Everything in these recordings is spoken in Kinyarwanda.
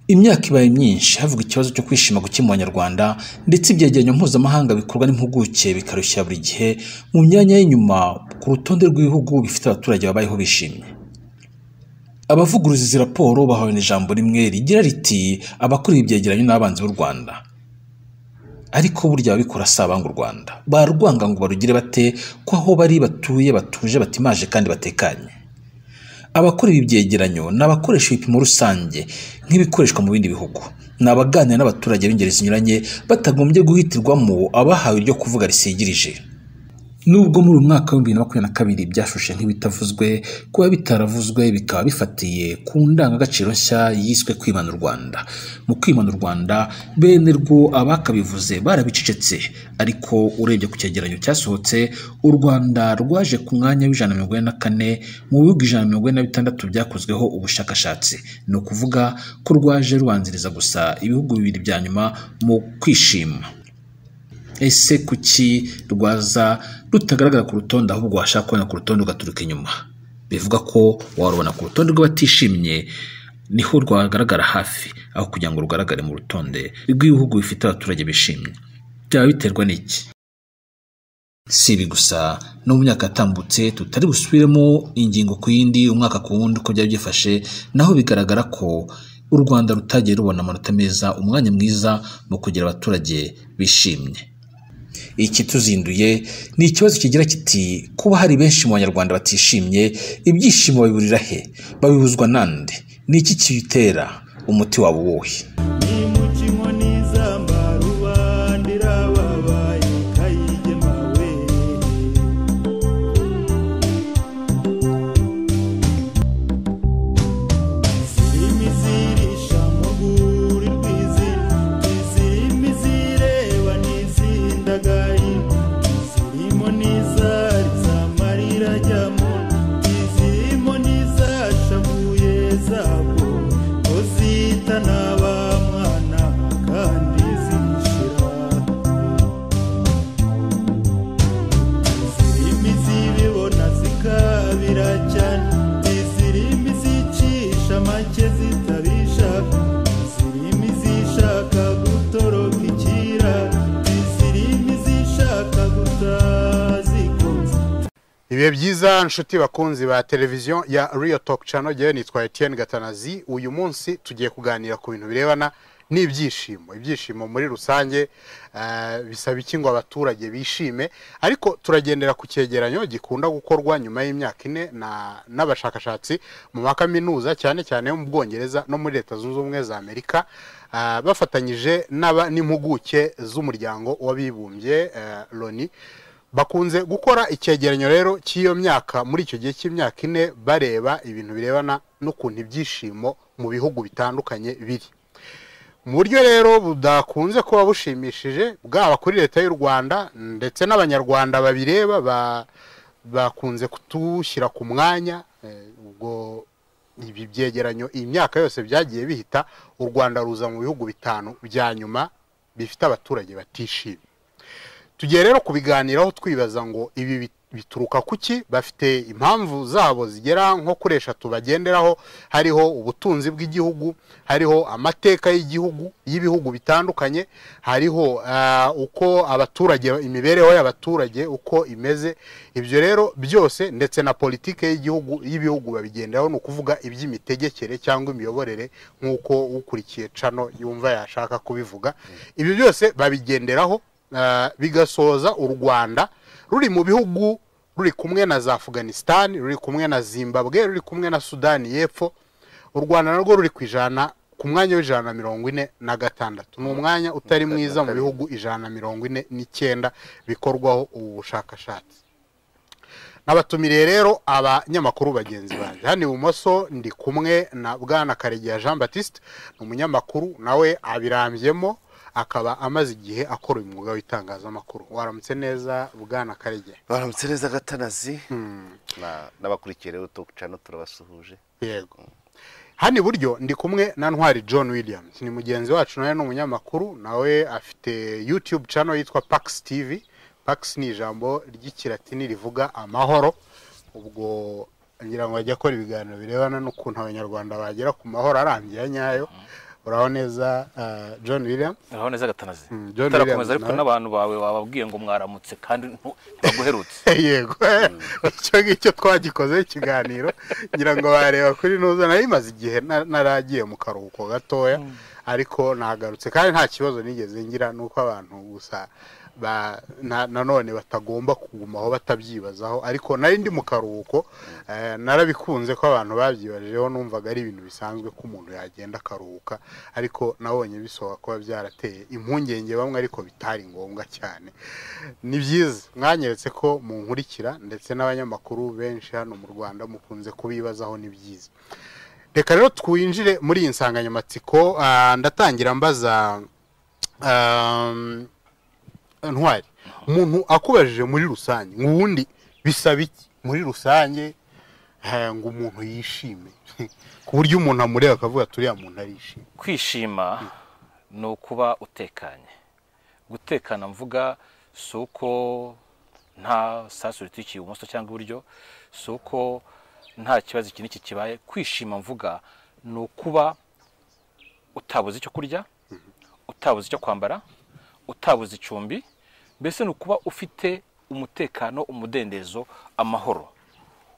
Imyaka ibaye myinshi havuga ikibazo cyo kwishima guke mu Banyarwanda, ndetse ibyegeranyo mpuzamahanga bikorwa n'impuguke bikarushyira buri gihe mu myanya y'inyuma ku rutonde rw'ibihugu bifite abaturage babayeho bishimye. Abavuguruza izi raporo bahawe ijambo rimwe rigira riti abakora ibi byegeranyo n'abanzi b'u Rwanda. Ariko burya ababikora si abanga u Rwanda, barwanga ngo barugire bate ko aho bari batuye batuje batimaje kandi batekanye. Abakora ibi byegeranyo ni abakoresha ibipimo rusange nk'ibikoreshwa mu bindi bihugu, ni abaganira n'abaturage b'ingeri zinyuranye batagombye guhitirwamo abahawe iryo kuvuga risigirije. Nubwo muri uyu mwaka wa 2022 byashushe nk'ibitavuzwe, kuba bitaravuzwe bikaba bifatiye ku ndangagaciro nshya yiswe kwimana u Rwanda. Mu kwimana u Rwanda bene rwo abakabivuze barabicecetse, ariko urebye ku cyegeranyo cyasohotse, u Rwanda rwaje ku mwanya w'144 mu bihugu 146 byakozweho ubushakashatsi. Ni ukuvuga ko rwaje rubanziriza gusa ibihugu bibiri bya nyuma mu kwishima. Ese kuki rwaza rutagaragara ku rutonde ahubwo washaka kubona ku rutonde ugaturuka inyuma? Bivuga ko warubona ku rutonde rw'abatishimye niho rwagaragara hafi, aho kugira ngo rugaragare mu rutonde rw'ibihugu bifite abaturage bishimye. Byaba biterwa n'iki? Si ibi gusa, no mu myaka yatambutse tutari busubiremo ingingo ku yindi, umwaka ku wundi uko byari byifashe, naho bigaragara ko u Rwanda rutagiye rubona amanota meza, umwanya mwiza mu kugira abaturage bishimye. Ikituzinduye ni ikibazo kigira kiti kuba hari benshi mu Banyarwanda batishimye, ibyishimo babiburira he? Babibuzwa nande? Ni iki kibitera? Umuti wabo wowe? Ibihe byiza nshuti bakunzi ba televiziyo ya Real Talk Channel, jewe nitwa Etienne Gatanazi. Uyu munsi tugiye kuganira ku bintu birebana n'ibyishimo. Ibyishimo muri rusange bisaba iki ngo abaturage bishime, ariko turagendera ku cyegeranyo gikunda gukorwa nyuma y'imyaka ine n'abashakashatsi mu makaminuza cyane cyane yo mu Bwongereza no muri Leta Zunze Ubumwe za Amerika, bafatanyije n'impuguke z'umuryango w'abibumbye Loni. Bakunze gukora icyegeranyo rero cy'iyo myaka, muri icyo gihe cy'imyaka ine, bareba ibintu birebana n'ukuntu ibyishimo mu bihugu bitandukanye biri. Mu buryo rero budakunze kuba bushimishije bwaba kuri leta y'u Rwanda ndetse n'Abanyarwanda babireba, bakunze kutushyira ku mwanya. Ubwo ibi byegeranyo imyaka yose byagiye bihita, u Rwanda ruza mu bihugu bitanu bya nyuma bifite abaturage batishimye. Tugiye rero kubiganiraho twibaza ngo ibi bituruka kuki, bafite impamvu zabo zigera nko kuri eshatu bagenderaho. Hariho ubutunzi bw'igihugu, hariho amateka y'igihugu y'ibihugu bitandukanye, hariho uko abaturage, imibereho y'abaturage uko imeze. Ibyo rero byose ndetse na politike y'igihugu y'ibihugu babigenderaho, ni ukuvuga iby'imitegekere cyangwa imiyoborere nk'uko ukurikiye cano yumva yashaka kubivuga. Ibyo byose babigenderaho, bigasoza u Rwanda ruri mu bihugu ruri kumwe na za Afghanistan, ruri kumwe na Zimbabwe, ruri kumwe na Sudani y'Epfo. U Rwanda narwo ruri kwijana ku mwanya w'146. Ni umwanya utari mwiza mu bihugu 149 bikorwaho ubu bushakashatsi. Nabatumiriye rero abanyamakuru bagenzi banjye. Hano ibumoso ndi kumwe na Bwana Karegeya Jean Baptiste, ni umunyamakuru nawe abirambyemo, akaba amaze igihe akora umwuga w'itangazamakuru. Waramutse neza Bwana Karegeya? Waramutse neza Gatanazi. N'abakurikiye rero Talk Channel turabasuhuje. Yego. Hano iburyo ndi kumwe na Ntwari John Williams, ni mugenzi wacu nawe ni umunyamakuru, nawe afite YouTube channel yitwa Pax TV. Pax ni ijambo ry'ikilatini rivuga amahoro. Ubwo ngira ngo ajya akora ibiganiro birebana n'ukuntu Abanyarwanda bagera ku mahoro arambye ya nyayo. Uraho neza John William? Uraho neza Gatanazi. John Utarakomeza Williams ariko nawe. n'abantu bawe bababwiye ngo mwaramutse kandi ntibaguherutse. Yego, icyo ngicyo twagikoze ikiganiro, ngira ngo bareba kuri nuza. Nari maze igihe naragiye mu karuhuko gatoya, ariko nagarutse kandi nta kibazo nigeze ngira, nuko abantu gusa nanone batagomba kugumaho batabyibazaho. Ariko nari ndi mu karuhuko, narabikunze ko abantu babyibajeho, numvaga ari ibintu bisanzwe ko umuntu yagenda akaruhuka, ariko nabonye bisohoka kuba byarateye impungenge bamwe, ariko bitari ngombwa cyane. Ni byiza mwanyeretse ko munkurikira, ndetse n'abanyamakuru benshi hano mu Rwanda mukunze kubibazaho, ni byiza. Reka rero twinjire muri iyi nsanganyamatsiko. Ndatangira mbaza Ntwari, umuntu akubajije muri rusange ngo ubundi bisaba iki muri rusange ngo umuntu yishime, ku buryo umuntu amureba akavuga turiya muntu arishimye? Kwishima ni ukuba utekanye. Gutekana mvuga si uko nta sasu ritwikiye ibumoso cyangwa iburyo, si uko nta kibazo iki n'iki kibaye. Kwishima mvuga ni ukuba utabuze icyo kurya, utabuze icyo kwambara, utabuze icumbi, mbese ni ukuba ufite umutekano, umudendezo, amahoro,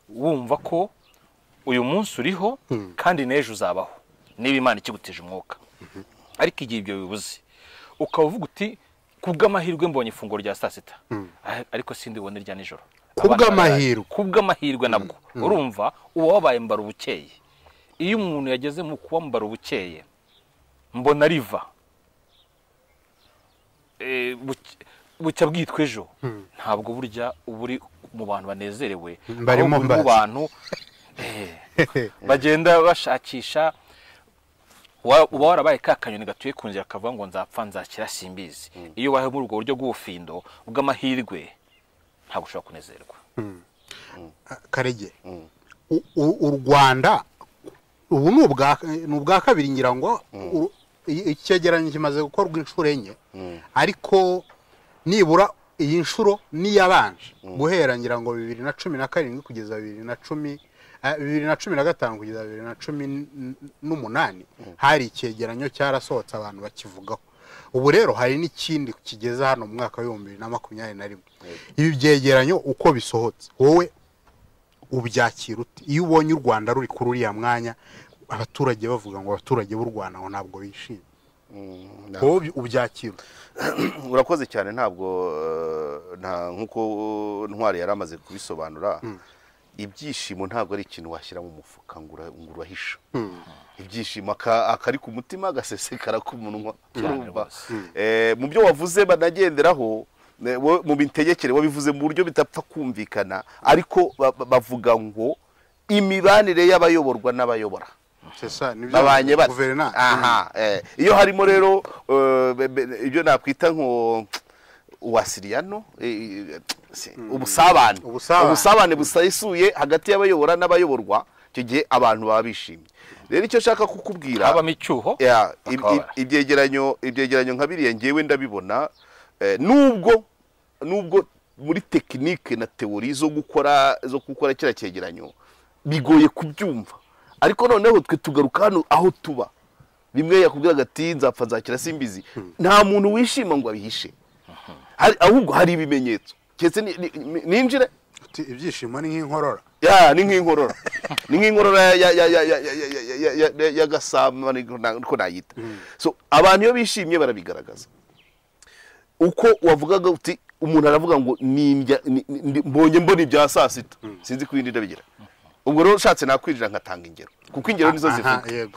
wumva ko uyu munsi uriho kandi n'ejo uzabaho niba Imana ikigutije umwuka. Ariko igihe ibyo bibuze, ukaba uvuga uti kubw'amahirwe mbonye ifunguro rya saa sita, ariko sindi bubone irya nijoro. Kubw'amahirwe. Kubw'amahirwe nabwo urumva uba wabaye mbara ubukeye. Iyo umuntu yageze mu kuba mbara ubukeye, mbona riva bucya bwitwa ejo, ntabwo burya uba uri mu bantu banezerewe, Barimo ahubwo uri mu mbaza. bantu bagenda bashakisha. Uba warabaye ka kanyoni gatuye ku nzira kavuga ngo nzapfa nzakira simbizi. Iyo ubayeho muri ubwo buryo bw'ubufindo bw'amahirwe, ntabwo ushobora kunezerwa. Karege, u Rwanda ubu ni ubwa kabiri, ngira ngo icyegeranyo kimaze gukorwa inshuro enye, ariko nibura iyi nshuro niyabanje guhera ngira ngo 2017 kugeza 2015 kugeza 2018 hari icyegeranyo cyarasohotse abantu bakivugaho. Ubu rero hari n'ikindi kigeze hano mu mwaka wa 2021. Ibi byegeranyo uko bisohotse, wowe ubyakira ute iyo ubonye u Rwanda ruri kuri uriya mwanya, abaturage bavuga ngo abaturage b'u Rwanda ngo ntabwo bishimye? Wowe ubyakira ute? Urakoze cyane. Ntabwo nta nkuko Ntwari yari amaze kubisobanura, ibyishimo ntabwo ari ikintu washyira mu mufuka ngo urahisha ibyishimo. Akari ku mutima gasesekara ku munwa. Cyane Urumva? rwose. Mu byo wavuze banagenderaho, mu mitegekere wabivuze mu buryo bitapfa kumvikana, ariko bavuga ngo imibanire y'abayoborwa n'abayobora C'est ça, nibyo. Babanye bate? Guverinance. Aha, iyo harimo rero ibyo nakwita nko uwasiriyano, ubusabane. Ubusabane. Ubusabane busesuye hagati y'abayobora n'abayoborwa, icyo gihe abantu baba bishimye. Rero icyo nshaka kukubwira, Habamo icyuho, ya, bakababara. Ibyegeranyo nka biriya ngewe ndabibona, nubwo muri technique na théorie zo gukora kiriya cyegeranyo bigoye kubyumva, ariko noneho twe tugaruka hano aho tuba. Rimwe yakubwiraga ati nzapfa nzakira simbizi. Nta muntu wishima ngo abihishe. Ahubwo hari ibimenyetso keretse ninjire. Uti ibyishimo ni nk'inkorora. Ya, ni nk'inkorora ya y'agasama, niko nayita. So abantu iyo bishimye barabigaragaza. Uko wavugaga uti umuntu aravuga ngo nimbya mbonye mbona ibya saa sita, sinzi ko ibindi ndabigira. Ubwo rero ushatse nakwinjira nkatanga ingero, kuko ingero nizo zivuga.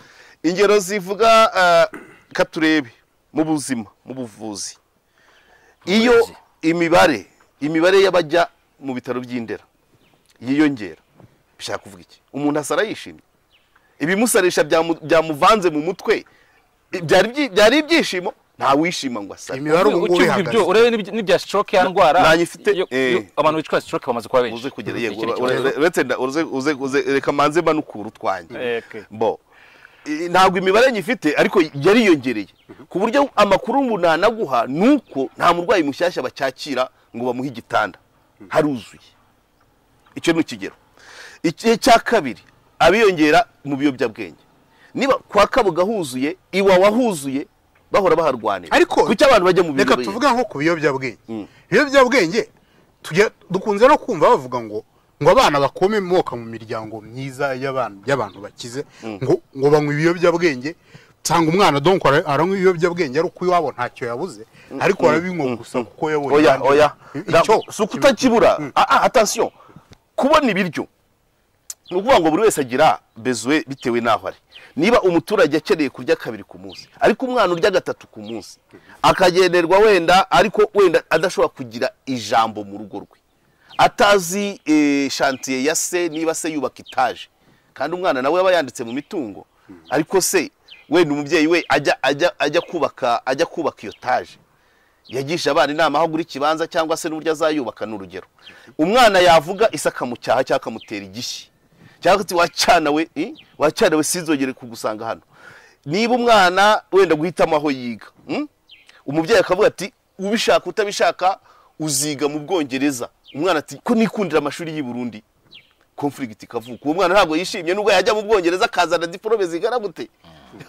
Ingero zivuga, katurebe mu buzima, mu buvuzi, iyo Uburezi. imibare y'abajya mu bitaro by'Indera yiyongera, bishaka kuvuga iki? Umuntu asara yishimye, ibimusarisha byamuvanze mu mutwe, byari ibyishimo? Nta wishima ngo asare. Imibare ubu ngubu Ukivuga ihagaze. ibyo, urebe n'ibya stroke, ya ndwara. Nanyifite, Abantu bicwa stroke bamaze kuba benshi. Uze kugera, yego. Iki ni ikibazo. Uretse uze reka manze manukura utwanjye. Okay. Bo ntabwo imibare nyifite, ariko yariyongereye ku buryo amakuru ubu nanaguha nuko nta murwayi mushyashya bacyakira ngo bamuhe igitanda, haruzuye. Icyo ni ikigero. Igihe cya kabiri, abiyongera mu biyobyabwenge. Niba kwa Kabuga huzuye, Iwawa huzuye, bahora baharwanira. Ariko kuki abantu bajya mu reka tuvuga nko ku biyobyabwenge. Ibiyobyabwenge dukunze no kumva bavuga ngo abana bakome moka mu miryango myiza y'abantu bakize, ngo banywa ibiyobyabwenge, cyangwa umwana donc aranywa ibiyobyabwenge ari uko iwabo ntacyo yabuze, ariko arabinywa gusa kuko yabonye. Oya oya, si ukutakibura. Attention, kubona ibiryo ni ukuvuga ngo buri wese agira besoin bitewe n'aho ari. Niba umuturage akeneye kurya kabiri ku munsi, ariko umwana urya gatatu ku munsi, akagenerwa wenda, ariko wenda adashobora kugira ijambo mu rugo rwe, atazi chantier ya se, niba se yubaka etaje, kandi umwana nawe aba yanditse mu mitungo, ariko se wenda umubyeyi we ajya kubaka iyo taje, yagisha abana inama aho agura ikibanza cyangwa se n'uburyo azayubaka. N'urugero, umwana yavuga isaka mu cyaha cyangwa akamutera igishyi, cyangwa ati wacyana we sinzongere kugusanga hano. Niba umwana wenda guhitamo aho yiga, umubyeyi akavuga ati ubishaka utabishaka uziga mu Bwongereza, umwana ati ko nikundira amashuri y'i Burundi, conflict ikavuka. Uwo mwana ntabwo yishimye nubwo yajya mu Bwongereza akazana diplome zigana gute.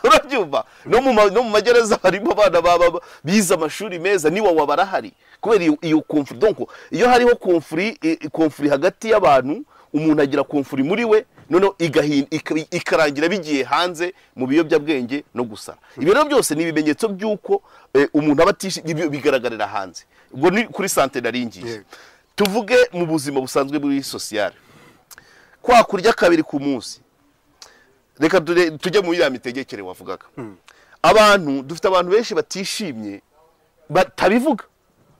Urabyumva? No mu magereza harimo abana baba bize amashuri meza, ni wawa barahari kubera iyo conflict. Donc iyo hariho conflict hagati y'abantu, umuntu agira conflict muri we, noneho ikarangira bigiye hanze mu biyobyabwenge no gusara. Ibyo rero byose ni ibimenyetso by'uko umuntu aba atishimye, bigaragarira hanze. Ubwo ni kuri santé naringiye. Tuvuge mu buzima busanzwe muri social, kwa kurya kabiri ku munsi. Reka tujye mu ya mitegekere wavugaga. Abantu dufite abantu benshi batishimye batabivuga,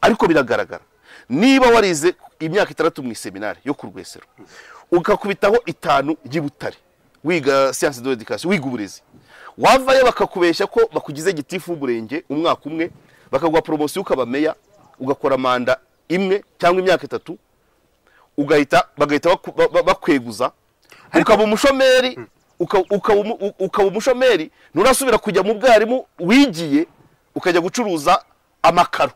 ariko biragaragara. Niba warize imyaka 6 mu seminari yo ku Rwesero, ukakubitaho 5 y'Ibutare wiga science de l'éducation, wiga uburezi, wavayo bakakubesha ko bakugize gitifu w'umurenge umwaka umwe, bakaguha promotion ukaba meya, ugakora manda imwe cyangwa imyaka 3, ugahita bagahita bakweguza, ukaba umushomeri, ukaba umushomeri, nturasubira kujya mu bwarimu wigiye, ukajya gucuruza amakaro,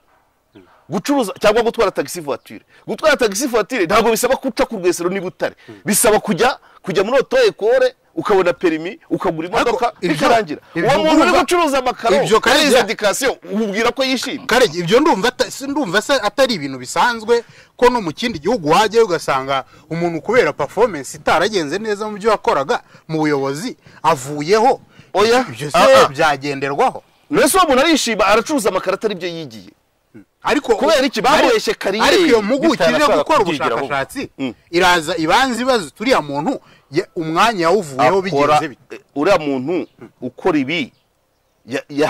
gucuruza cyangwa gutwara taxi voiture. Gutwara taxi voiture ntabwo bisaba kuca ku Rwesero ni Butare, bisaba kujya muri auto école ukabona permis, ukagura imodoka bikarangira. Uwo muntu uri gucuruza amakaro Ibyo yarize education, umubwira ko yishimye. Karege, ibyo ndumva atari ibintu bisanzwe, ko no mu kindi gihugu wajya ugasanga umuntu kubera performance itaragenze neza mu byo yakoraga mu buyobozi avuyeho. Oya, ibyo se byagenderwaho? Nese uwo muntu arishima aracuruza amakaro atari byo yigiye. Ariko kubera iki baboheshe kariyeri? Ariko iyo mpuguke ije gukora ubushakashatsi iraza ibanza ibaza turiya muntu umwanya yawuvuyeho bigenze bite. Uriya muntu ukora ibi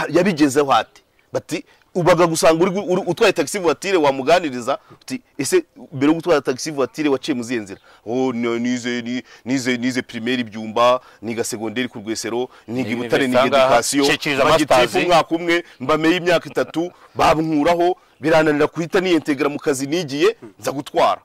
yabigezeho ate? Bati ubaga gusanga uri utwaye taxi voiture, wamuganiriza uti ese mbere yo gutwara taxi voiture waciye muziye nzira? Oh, nize primaire Ibyumba, niga secondaire ku Rwesero, niga Ibutare, niga education, bagitifu umwaka umwe, mbameye imyaka 3, bankuraho birananira kuhita niyentegra mu kazi nigiye nza gutwara.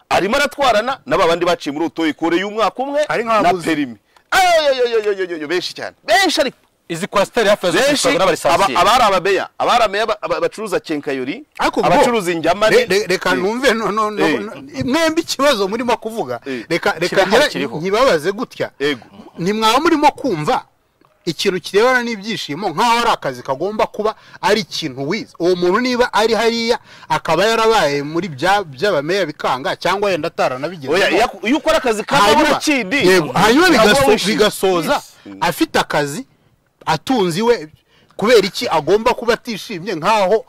Arimo aratwarana n'aba bandi baciye muri auto école y'umwaka umwe na permis. Ayoyoyoyoyo, benshi cyane, benshi. Ariko izi kwasteri hafi ya zose n'abarisansiye, abari ababeya, abari abacuruza kenkayori, abacuruza injyamari. Reka numve no mwembi ikibazo murimo kuvuga. Reka nkibabaze gutya, ni mwaba murimo kumva ikintu kirebana n'ibyishimo nkaho ari akazi kagomba kuba ari ikintu wize. Uwo muntu niba ari hariya akaba yarabaye muri by'abameya bikanga, cyangwa yenda ataranabigezeho. Oya, iyo ukora akazi kabura kindi, hanyuma bigasoza afite akazi atunze iwe, kubera iki agomba kuba atishimye nkaho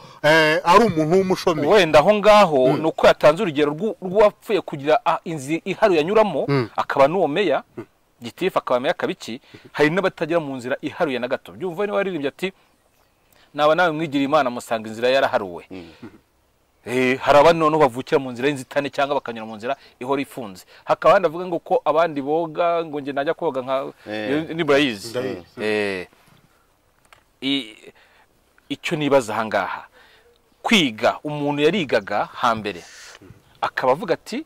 ari umuntu w'umushomeri? Wenda aho ngaho ni uko yatanze urugero rw'uwapfuye kugira inzu iharuye anyuramo, akaba n'uwo meya gitifu, akaba meya kabiki. Hari n'abatagera mu nzira iharuye na gato. Byumva niba waririmbye ati naba nawe mwigira Imana musanga inzira yaraharuwe. Hari abandi noneho bavukira mu nzira y'inzitane cyangwa bakanyura mu nzira ihora ifunze. Hakaba abandi bavuga ngo ko abandi boga, ngo nge najya koga nka nibura yizi. Icyo nibaza aha ngaha, kwiga umuntu yarigaga hambere akaba avuga ati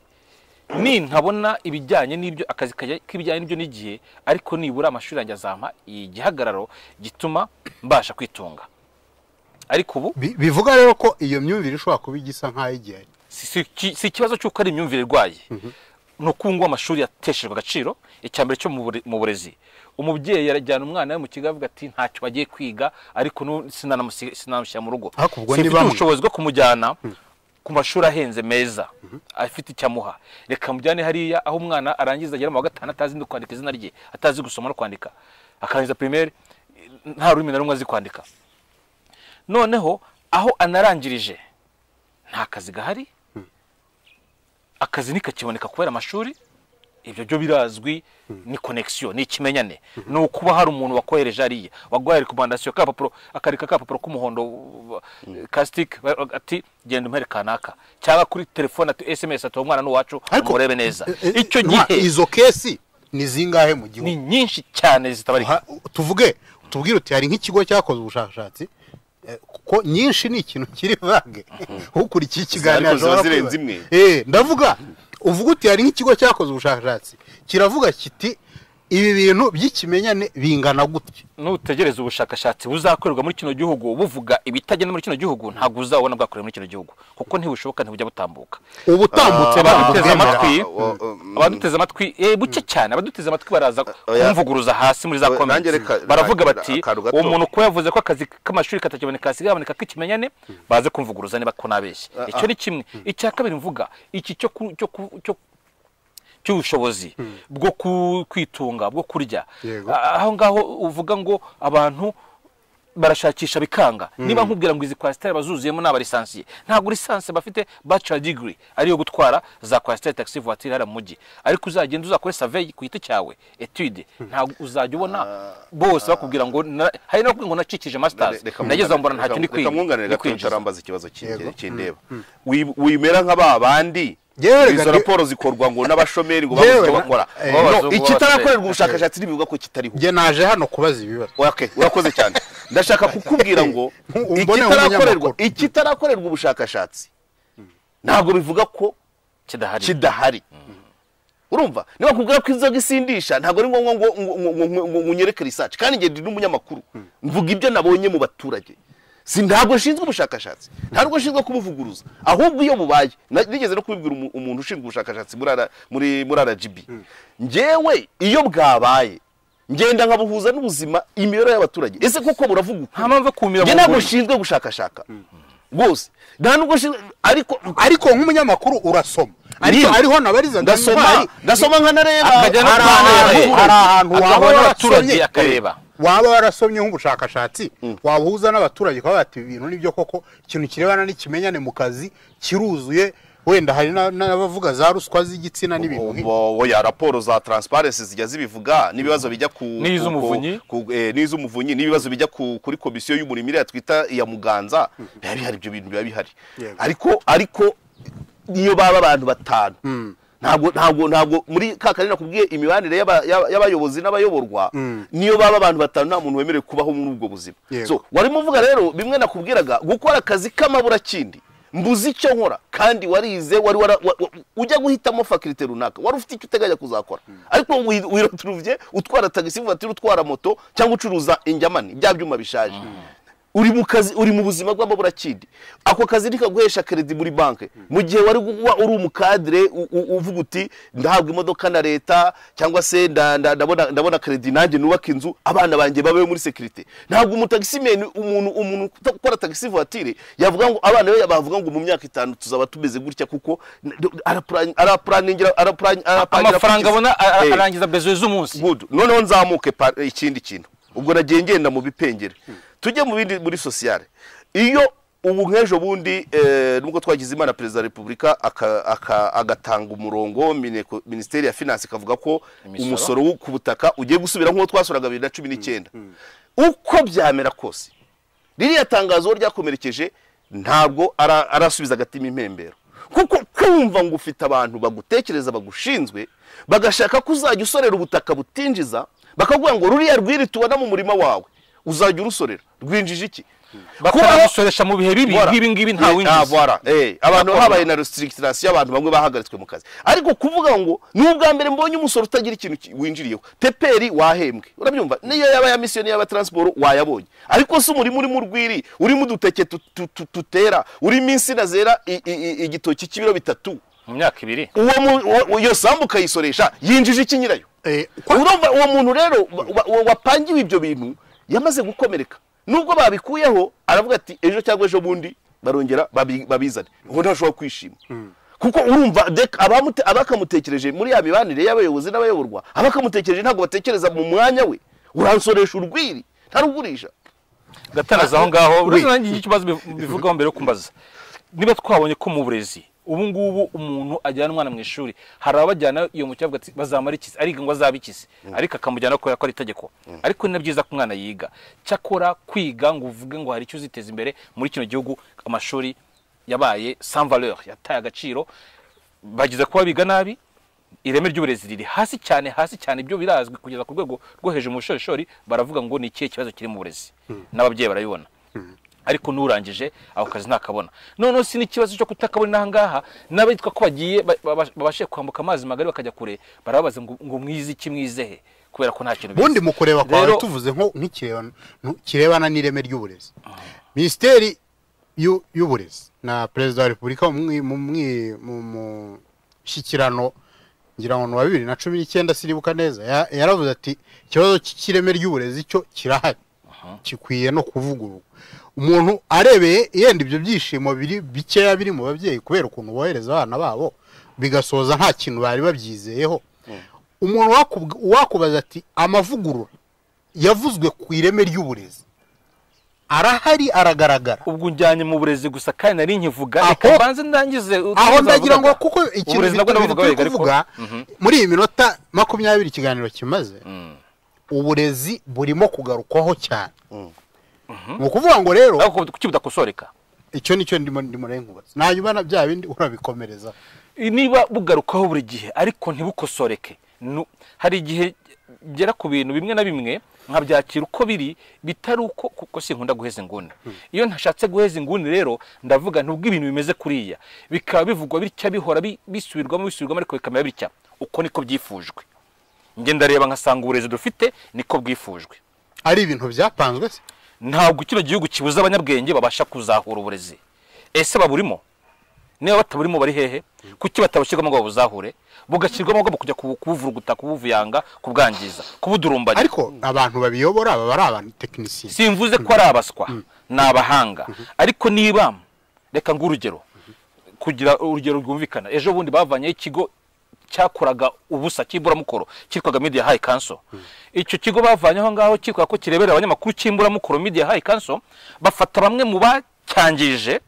nintabona ibijyanye n'ibyo akazi k'ibijyanye n'ibyo n'igihe, ariko nibura amashuri yanjye azampa igihagararo gituma mbasha kwitunga. Ariko ubu bivuga rero ko iyo myumvire ishobora kuba igisa nk'ayigiye. Si ikibazo cy'uko ari imyumvire irwaye. Ni uko amashuri yateshejwe agaciro. Icya mbere cyo mu burezi, umubyeyi yarajyana umwana we mu kigo avuga ati ntacyo bagiye kwiga, ariko sinamushyira mu rugo, simfite ubushobozi bwo kumujyana ku mashuri ahenze meza afite icyo amuha, reka mujyane hariya aho umwana arangiza agera mu wa 5 atazi no kwandika izina rye, atazi gusoma no kwandika, akarangiza primaire nta rurimi na rumwe azi kwandika. Noneho aho anarangirije nta kazi gahari, akazi ntikakiboneka kubera amashuri. Ibyo byo birazwi, ni connection, ni ikimenyane, ni ukuba hari umuntu wakohereje hariya waguhaye recommandation, kapapuro akarika kapapuro k'umuhondo ka stick, ati genda umpere kanaka, cyangwa kuri telefone ati SMS ati umwana n'uwacu umurebe neza. Icyo gihe izo kesi ni zingahe mu gihugu? Ni nyinshi cyane zitabarika. Tuvuge tubwire uti hari nk'ikigo cyakoze ubushakashatsi, kuko nyinshi ni ikintu kiri vague, ukurikiye ikiganiro zirenze imwe. Ndavuga uvuga uti hari nk'ikigo cyakoze ubushakashatsi kiravuga kiti ibi bintu by'ikimenyane bingana gutya. Nutegereza ubushakashatsi buzakorerwa muri kino gihugu buvuga ibitagenda muri kino gihugu, ntabwo uzabona bwakorewe muri kino gihugu, kuko ntibushoboka, ntibujya butambuka. Ubutambutse abaduteze amatwi buke cyane, abaduteze amatwi baraza kumvuguruza hasi muri za comments, baravuga bati uwo muntu ko yavuze ko akazi k'amashuri katakiboneka hasigaye haboneka k'ikimenyane, baze kumvuguruza niba ko nabeshye. Icyo ni kimwe. Icya kabiri mvuga iki cyo cy'ubushobozi bwo kwitunga, bwo kurya, aho ngaho uvuga ngo abantu barashakisha bikanga. Niba nkubwira ngo izi kwasiteri bazuzuyemo n'aba lisansiye, ntabwo lisansi bafite bachelor degree ariyo gutwara za kwasiteri taxi voiture hara mu mujyi, ariko uzagenda uzakore survey ku giti cyawe etude, ntabwo uzajya ubona bose bakubwira ngo hari no ngo nacikije masters nageze mbona ntacyo ndi kwiga. Reka mwunganire gato ntarambaza ikibazo kindeba. Wimera nka ba bandi izo raporo zikorwa ngo n'abashomeri ngo babuze icyo bakora. Ikitarakorerwa ubushakashatsi ntibivuga ko kitariho. Njye naje hano kubaza ibibazo. Okay, urakoze cyane. Ndashaka kukubwira ngo ikitarakorerwa ubushakashatsi ntabwo bivuga ko kidahari. Urumva niba kubwira ko inzoga isindisha ntabwo ari ngombwa ngo unyereke research, kandi njye ndi n'umunyamakuru mvuga ibyo nabonye mu baturage. Si ntabwo nshinzwe ubushakashatsi, ntabwo nshinzwe kubuvuguruza, ahubwo iyo bubaye nigeze no kubibwira umuntu ushinzwe ubushakashatsi muri RGB, njyewe iyo bwabaye ngenda nkabuhuza n'ubuzima, imibereho y'abaturage. Ese koko buravuga nta mpamvu kumira mu ntabwo nshinzwe gushakashaka rwose, nta nubwo ariko nk'umunyamakuru urasoma, ariko ariho nabariza ndasoma nkanareba, hari ahantu waba abaturage akareba, waba warasomye nk'ubushakashatsi wabuhuza n'abaturage kwa bati ibintu nibyo koko, ikintu kirebana n'ikimenyane mu kazi kiruzuye, wenda hari n'abavuga za ruswa z'igitsina n'ibintu nk'ibyo. Ya raporo za transparency zijya zibivuga n'ibibazo bijya ku n'iz'umuvunyi n'ibibazo bijya kuri komisiyo y'umurimo iriya twita iya Muganza, biba bihari, ibyo bintu biba bihari. Ariko niyo baba abantu batanu, ntabwo muri kakari nakubwiye imibanire y'abayobozi n'abayoborwa, niyo baba abantu batanu nta muntu wemerewe kubaho muri ubwo buzima. So warimo uvuga rero bimwe nakubwiraga, gukora akazi k'amaburakindi mbuzi icyo nkora, kandi warize, wari ujya guhitamo faculté runaka, wari ufite icyo uteganya kuzakora, ariko wiroturuvye utwara taxi voiture, utwara moto, cyangwa ucuruza injyamani bya byuma bishaje. Uri mu kazi, uri mu buzima bw'amaburakindi, ako kazi nikaguhesha credit muri banke, mu gihe wari uri umukadre uvuga uti ndahabwa imodoka na leta, cyangwa se ndabona credit nanjye nubaka inzu abana banjye babe muri sécurité. Ntabwo umutaximen, umuntu ukora taxi voiture yavuga ngo abana be bavuga ngo mu myaka 5 tuzaba tumeze gutya, kuko araplaningira amafaranga abona arangiza besoin z'umunsi. Good. Noneho nzamuke ikindi kintu, ubwo nagiye ngenda mu bipengere tujye mu bindi muri sociale. Iyo ubu nk'ejo bundi nubwo twagize Imana Perezida wa Republika agatanga umurongo, Ministeri ya Finance ikavuga ko umusoro ku butaka ugiye gusubira nk'uwo twasuraga 2019, uko byamera kose ririya tangazo ryakomerekeje ntabwo arasubiza agatima impembero, kuko kumva ngo ufite abantu bagutekereza bagushinzwe, bagashaka ko uzajya usorera ubutaka butinjiza, bakavuga ngo ruriya rwiri tubona mu murima wawe uzajya urusorera rwinjije iki, bakarusoresha mu bihe bibi nk'ibi ngibi nta winjiza. Abantu habaye na restriction, abantu bamwe bahagaritswe mu kazi, ariko kuvuga ngo n'ubwa mbere mbonye umusoro utagira ikintu winjiriyeho, teperi wahembwe, urabyumva, niyo yaba ya mission yaba transport wayabonye, ariko se umurimo uri mu rwiri, uri mu duteke tutera, uri minsi nazera igitoki cy'ibiro 3, Mu myaka ibiri uwo iyo sambu ukayisoresha yinjije iki nyirayo? Urumva uwo muntu rero wapangiwe ibyo bintu yamaze gukomereka, nubwo babikuyeho aravuga ati ejo cyangwa ejo bundi barongera babizane, ngo ntashobora kwishima. Kuko urumva abakamutekereje muri ya mibanire y'abayobozi n'abayoborwa, abakamutekereje ntabwo batekereza mu mwanya we. Uransoresha urwiri ntarugurisha. Gatanaza aho ngaho uretse ikibazo bivugaho mbere yo kumbaza, niba twabonye ko mu burezi ubu ngubu umuntu ajyana umwana mu ishuri, hari abajyana iyo mu cyavuga ati bazamara iki, ariga ngo azabikize, ariko akamujyana ko yakora itegeko, ariko ni byiza ko umwana yiga. Cyakora kwiga ngo uvuge ngo hari icyo uziteza imbere muri kino gihugu, amashuri yabaye sans valeur, yataye agaciro, bagize kuba biga nabi, ireme ry'uburezi riri hasi cyane, hasi cyane, ibyo birazwi kugeza ku rwego rwo hejuru mu bushorishori baravuga ngo ni ikihe kibazo kiri mu burezi, n'ababyeyi barabibona, ariko nurangije ako kazi ntakabona. Noneho si n'ikibazo cyo kutakabona aha ngaha, n'abitwa ko bagiye babashe kwambuka amazi magari bakajya kure, barababaza ngo mwize iki, mwizehe, kubera ko nta kintu bize. Bundi mu kureba kwawe tuvuze nko nk'ikirebana n'ireme ry'uburezi, Minisiteri y'uburezi na Perezida wa Repubulika mu mushyikirano ngira ngo wa 2019 siribuka neza, yaravuze ati ikibazo cy'ireme ry'uburezi cyo kirahari, kikwiye no kuvugururwa. Umuntu arebeye yenda ibyo byishimo biri bikeya biri mu babyeyi kubera ukuntu bohereza abana babo bigasoza nta kintu bari babyizeyeho. Umuntu wakubaza ati amavugurura yavuzwe ku ireme ry'uburezi arahari, aragaragara. Ubwo njyanye mu burezi gusa kandi nari nkivuga, reka mbanze ndangize aho ndagira ngo kuko ikintu kuvuga muri iyi minota 20 ikiganiro kimaze, uburezi burimo kugarukwaho cyane. Ni ukuvuga ngo rero kuki budakosoreka, icyo nicyo ndimo nkubaza, nanyuma na bya bindi urabikomereza. Niba bugarukaho buri gihe ariko ntibukosoreke, hari igihe gera ku bintu bimwe na bimwe nkabyakira uko biri, bitari uko, kuko sinkunda guheza inguni. Iyo ntashatse guheza inguni rero ndavuga ntubwo ibintu bimeze kuriya bikaba bivugwa bitya, bihora bisubirwamo ariko bikamera bitya, uko niko byifujwe. Nge ndareba nkasanga uburezi dufite niko bwifujwe. Ari ibintu byapanzwe se? Ntabwo kino gihugu kibuza abanyabwenge babasha kuzahura uburezi. Ese baburimo? Niba bataburimo bari hehe? Kuki batabashyirwamo ngo babuzahure? Bugashyirwamo ngo kujya kubuvuruguta, kubuvuyanga, kubwangiza, kubudurumbanya. Ariko abantu babiyobora baba ari abantu technicien. Simvuze ko ari abaswa, ni abahanga. Ariko niba reka ngurugero, kugira urugero rwumvikana, ejo bundi bavanyeho ikigo cyakoraga ubusa cy'imburamukoro cyitwaga Media High Council. Icyo kigo bavanyeho ngaho cyitwa ko kirebera abanyamakuru cy'imburamukoro Media High Council, bafata bamwe mu bacyangije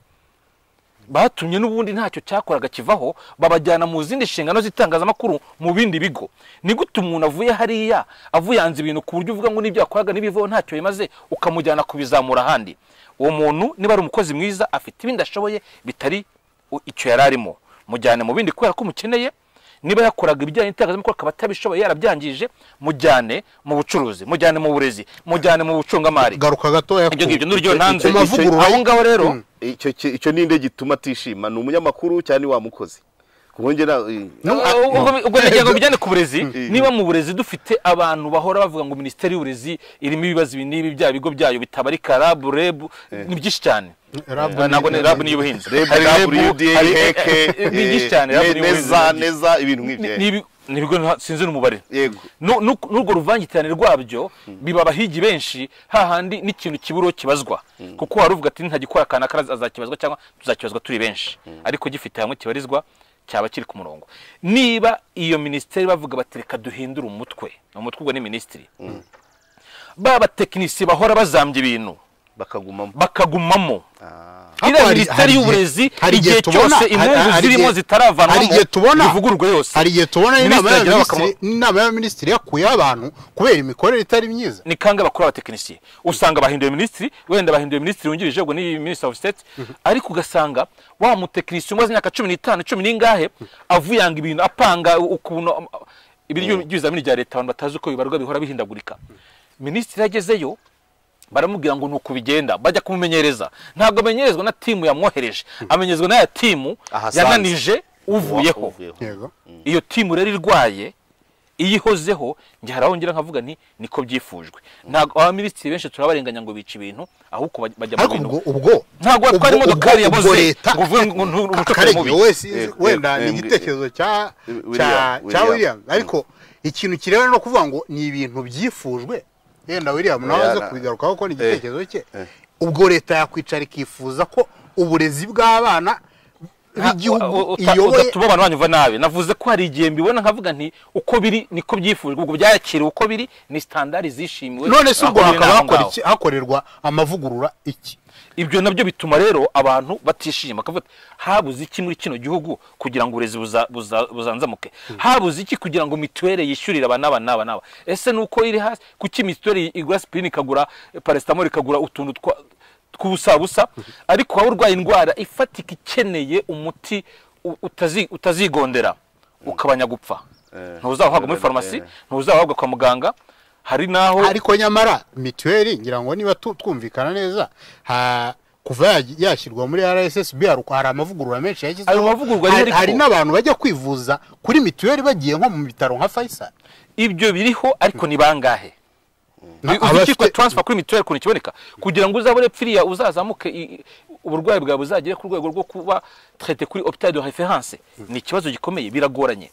batumye n'ubundi ntacyo cyakoraga kivaho, babajyana mu zindi nshingano z'itangazamakuru mu bindi bigo. Ni gute umuntu avuye hariya avuyanze ibintu ku buryo uvuga ngo n'ibyo yakoraga n'ibivaho ntacyo bimaze, ukamujyana kubizamura ahandi? Uwo muntu niba ari umukozi mwiza afite ibindi ashoboye bitari icyo yari arimo, mujyane mu bindi kubera ko umukeneye. Niba yakoraga ibijyanye n'itangazamakuru akaba atabishoboye yarabyangije, mujyane mu bucuruzi, mujyane mu burezi, mujyane mu bucungamari. Garuka gatoya ibyo ngibyo n'uryo ntanze aho ngaho rero. Icyo ninde gituma atishima, ni umunyamakuru cyane wa mukozi? Kubongera ubwo nagira ngo bijyane ku burezi. Niba mu burezi dufite abantu bahora bavuga ngo Minisiteri y'uburezi irimo ibibazo ibi n'ibi, bya bigo byayo bitabarika, RAB, REB, ni byinshi cyane. Ntabwo ni RAB n'iy'ubuhinzi, RAB, UDA, HEC, ni byinshi cyane, RAB neza neza ibintu nk'ibyo, ni ibigo sinzi n'umubare. N'urwo ruvangitirane rwabyo biba abahigi benshi, hahandi n'ikintu kiburo kibazwa, kuko waruvuga ati ntagikora kana azakibazwa cyangwa tuzakibazwa turi benshi, ariko gifite hamwe kibarizwa cyaba kiri ku murongo. Niba iyo minisiteri bavuga bati reka duhindure umutwe, umutwe ubwo ni minisitiri, baba tekinisiye bahora bazambye ibintu bakagumamo. Iriya minisiteri y'uburezi igihe cyose impungu zirimo zitaravanwamo ivugururwe yose. Hari igihe tubona inama y'abaminisitiri yakuyeho abantu kubera imikorere itari myiza. Ni kangahe bakora abatekinisiye? Usanga bahinduye minisitiri, wenda bahinduye minisitiri wungirije, ubwo ni Minister of State, ariko ugasanga wa mutekinisiye umaze imyaka 15, 10 n'ingahe avuyanga ibintu, apanga ukuntu ibiryo by'ibizamini bya leta abantu batazi uko bibarwa bihora bihindagurika. Minisitiri yagezeyo baramubwira ngo nuko bigenda, bajya kumumenyereza. Ntabwo amenyerezwa na timu yamwohereje, amenyezwa na ya timu yananije uvuyeho. Iyo timu rero irwaye Iyo ihozeho njye haraho ngira nkavuga nti niko byifujwe. Ntabwo abaminisitiri benshi turabarenganya ngo bica ibintu, ahubwo bajya mu bintu. Ubwo ntabwo watwara imodokari yaboze ngo uvuge ngo umushoferi mubi. Wenda ni igitekerezo cya William, ariko ikintu kirebana no kuvuga ngo ni ibintu byifujwe, yenda William nawe aze kubigarukaho ko ni igitekerezo cye. Ubwo leta yakwicara ikifuza ko uburezi bw'abana b'igihugu iyoboye. Udatuma abantu banyumva nabi. Navuze ko hari igihe mbibona nkavuga nti uko biri niko byifujwe, ubwo byakiriwe uko biri, ni standard zishimiwe. None se ubwo hakaba hakorerwa amavugurura iki? Ibyo nabyo bituma rero abantu batishima, bakavuga habuze iki muri kino gihugu kugira ngo uburezi buzanzamuke, habuze iki kugira ngo mituweli yishyurire aba n'aba n'aba n'aba. Ese nuko iri hasi, kuki mituweli igura aspirine ikagura paracetamol ikagura utuntu tw'ubusabusa, ariko waba urwaye indwara ifatika ikeneye umuti utazigondera ukabanya gupfa, ntuzawuhabwa muri farumasi, ntuzawuhabwa kwa muganga. Hari naho ariko nyamara mituweli ngira ngo niba twumvikana neza, kuva yashyirwa muri RSSB hari amavugurura menshi yashyizweho. Hari n'abantu bajya kwivuza kuri mituweli bagiye nko mu bitaro nka Faisal. Ibyo biriho ariko ni bangahe? Uzikitwa transfer kuri mituweli kuntu kiboneka kugira ngo uzabone pfiriya uzazamuke uburwayi bwawe buzagere ku rwego rwo kuba traité kuri hôpital de référence, ni ikibazo gikomeye, biragoranye.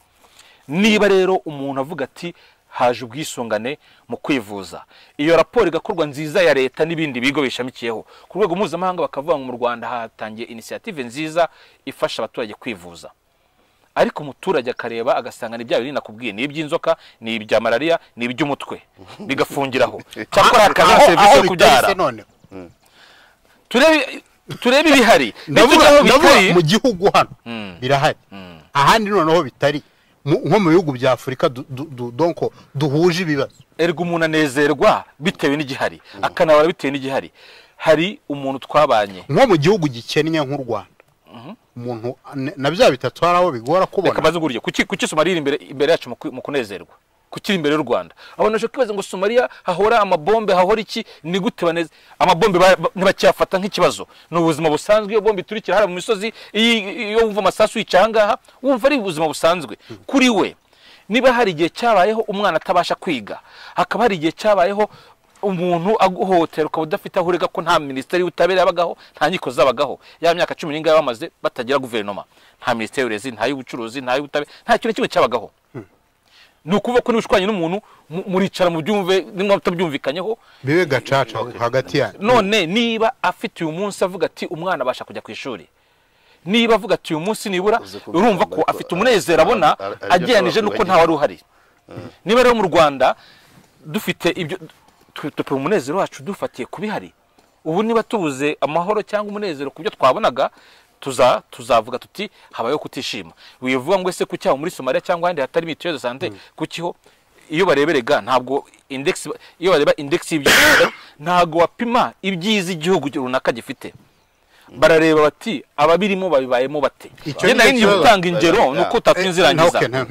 Niba rero umuntu avuga ati haje ubwisungane mu kwivuza, iyo raporo igakorwa nziza ya leta n'ibindi bigo bishamikiyeho ku rwego mpuzamahanga, bakavuga ngo mu Rwanda hatangiye initiative nziza ifasha abaturage kwivuza, ariko umuturage akareba agasanga ni bya bintu nakubwiye, ni iby'inzoka, ni ibya malaria, ni iby'umutwe, bigafungiraho. Cyakora hakaza serivisi yo kubyara. Turebe ibihari. Ndavuga mu gihugu hano birahari, ahandi noneho bitari, nko mu bihugu bya Afurika donc duhuje ibibazo. Erega umuntu anezerwa bitewe n'igihari, akanabara bitewe n'igihari. Hari umuntu twabanye nko mu gihugu gikennye nk'u Rwanda, umuntu na bya bitatu hari aho bigora kubona. Reka maze ngurye kuki Somalia iri imbere yacu mu kunezerwa, kuki imbere y'u Rwanda? Abantu bashobora kwibaza ngo Somalia hahora amabombe, hahora iki, ni gute baneze amabombe ntibacyafata nk'ikibazo? Ni ubuzima busanzwe. Iyo bombe iturikira hara mu misozi, iyo wumva amasasu yica ahangaha, wumva ari ubuzima busanzwe kuri we. Niba hari igihe cyabayeho umwana atabasha kwiga, hakaba hari igihe cyabayeho umuntu aguhotera ukaba udafite aho urega ko nta minisiteri y'ubutabera yabagaho, nta nkiko zabagaho, ya myaka 10 n'ingahe bamaze batagira guverinoma, nta minisiteri y'uburezi, nta y'ubucuruzi, nta y'ubutabera, nta kintu kimwe cyabagaho. Ni ukuvuga ko niba n'umuntu muricara mu byumve nimwe mutabyumvikanyeho bibe gacaca hagati yanyu. None niba afite uyu munsi avuga ati umwana abasha kujya ku ishuri, niba avuga ati uyu munsi nibura, urumva ko afite umunezero abona agereranije nuko nta wari uhari. Niba rero mu Rwanda dufite ibyo, tupima umunezero wacu dufatiye kubihari. Ubu niba tubuze amahoro cyangwa umunezero kubyo twabonaga, tuzavuga tuti habayeho kutishima. Wivuga ngo ese kuki aho muri Somalia cyangwa ahandi hatari mituelle de santé, kukiho iyo bareberega ntabwo index, iyo bareba index y'ibyiza ntabwo wapima ibyiza igihugu runaka gifite. Barareba bati ababirimo babibayemo bate. Njye nari ngiye gutanga ingero nuko utatinzirangiza.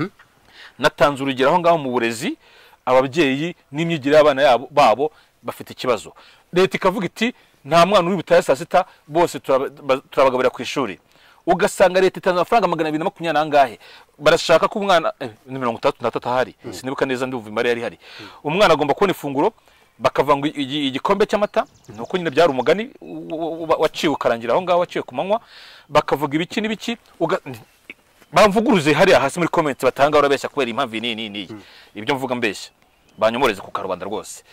Natanze urugero aho ngaho mu burezi, ababyeyi n'imyigire y'abana yabo babo bafite ikibazo. Leta ikavuga iti nta mwana uri butaye saa sita, bose turabagaburira ku ishuri. Ugasanga leta itanze amafaranga 220 nangahe, barashaka ko umwana ni 33 ahari, sinibuka neza ndumva imibare yari ihari. Umwana agomba kubona ifunguro, bakavanga igikombe cy'amata, nuko nyine byari umugani waciwe ukarangira aho ngaho, waciwe ku manywa, bakavuga ibiki n'ibiki. Bamvuguruze hariya hasi muri comment batanga urabeshya kubera impamvu ni ni ibyo mvuga mbeshya, banyomoreze ku karubanda rwose.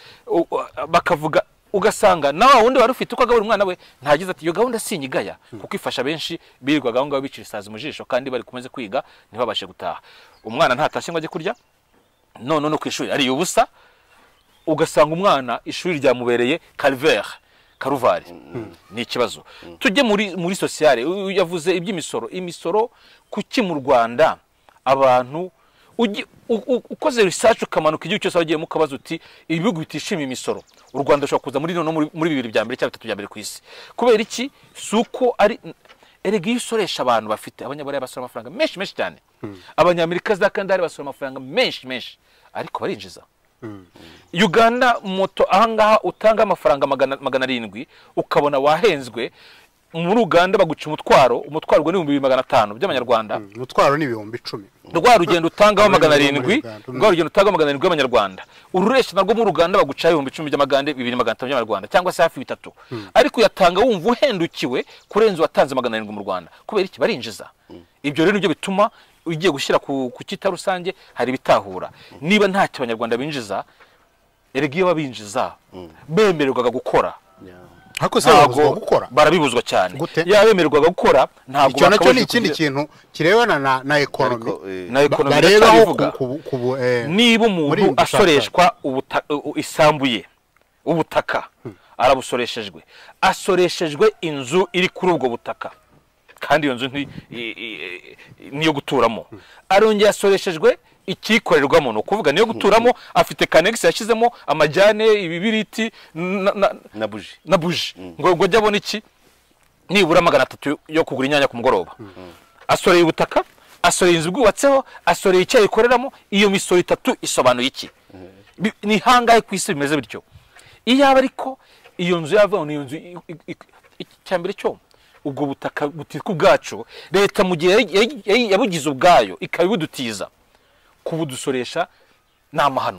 Bakavuga ugasanga nawe wundi wari ufite uko agabura umwana we ntagize ati iyo gahunda sinyigaya, kuko ifasha benshi birirwaga aho ngaho bicira isazi mu jisho kandi bari kumeze kwiga ntibabashe gutaha. Umwana ntatashye ngo ajye kurya, none no ku ishuri ari ubusa. Ugasanga umwana ishuri ryamubereye calvaire, karuvari. Ni ikibazo. Tujye muri sociale. Yavuze iby'imisoro. Imisoro kuki mu Rwanda abantu ukoze research ukamanuka igihugu cyose wagiye mukabaza uti ibihugu bitishimiye imisoro, u Rwanda ushobora kuza muri no muri bibiri bya mbere cyangwa bitatu bya mbere ku isi. Kubera iki? Suko ari erega iyo usoresha abantu bafite abanyaburayi basora amafaranga menshi menshi cyane, abanyamerika za kandi basora amafaranga menshi menshi, ariko barinjiza. Uganda moto ahangaha utanga amafaranga 700 ukabona wahenzwe, Muri Uganda baguca umutwaro ni 2500 by'amanyarwanda. Umutwaro ni 10,000. Rwa rugendo utangaho 700, rwa rugendo utangaho 700 y'amanyarwanda. Ururesha narwo muri Uganda baguca 10,000 by'amagande, 2500 by'amanyarwanda cyangwa se hafi 3. Ariko yatanga wumva uhendukiwe kurenza watanze 700 mu Rwanda. Kubera iki? Barinjiza. Ibyo rero nibyo bituma ugiye gushyira ku kita rusange hari bitahura. Niba ntacyo abanyarwanda binjiza, erega iyo babinjiza bemererwaga gukora. Hako se babuzwa gukora? Barabibuzwa cyane. Yabemererwaga gukora ntabwo icyo nacyo ni ikindi kintu kirebana na economy. Na economy ndabivuga. Niba umuntu asoreshwa isambu ye, ubutaka arabusoreshejwe, asoreshejwe inzu iri kuri ubwo butaka, kandi iyo nzu niyo guturamo, arongeye asoreshejwe ikikorerwamo, no kuvuga niyo guturamo, afite kanex yashizemo amajyane, ibibiriti na buji ngo ajye abona iki nibura 300 yo kugura inyanya ku mugoroba. Asoreye ubutaka, asoreye inzu bwubatseho, asoreye icyo ayikoreramo. Iyo misoro itatu isobanuye iki? Ni hangahe ku isi bimeze bityo? Iyaba ariko iyo nzu yava ni iyo nzu icyambere cyo ubwo butaka butitwa ubwacu, leta mu gihe yabugize ubwayo ikabibudutiza, kubudusoresha ni amahano.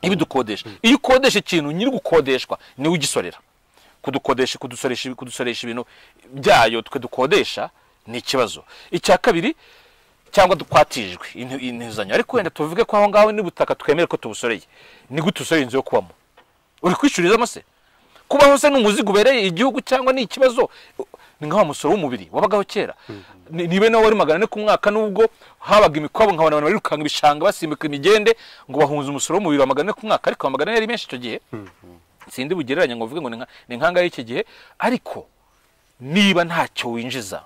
Ibidukodesha. Iyo ukodesha ikintu nyiri gukodeshwa niwe ugisorera. Kudukodesha, kudusoresha ibintu byayo twe dukodesha ni ikibazo. Icya kabiri, cyangwa dukwatijwe intuzanyo, ariko wenda tuvuge ko aho ngaho ni butaka twemere ko tubusoreye, ni gute usoreye inzu yo kubamo? Uri kwishyurizamo se? Kubaho se n'umuzigo ubereye igihugu cyangwa ni ikibazo? Ni nka wa musoro w'umubiri wabagaho kera. Nibe nawe wari 400 ku mwaka, nubwo habaga imikwabo nkabona abantu barirukanga ibishanga basimbuka imigende ngo bahunze umusoro w'umubiri wa 400 ku mwaka, ariko 400 yari menshi icyo gihe. Sindi bugereranya ngo uvuge ngo ni nkanga y'iki gihe, ariko niba ntacyo winjiza,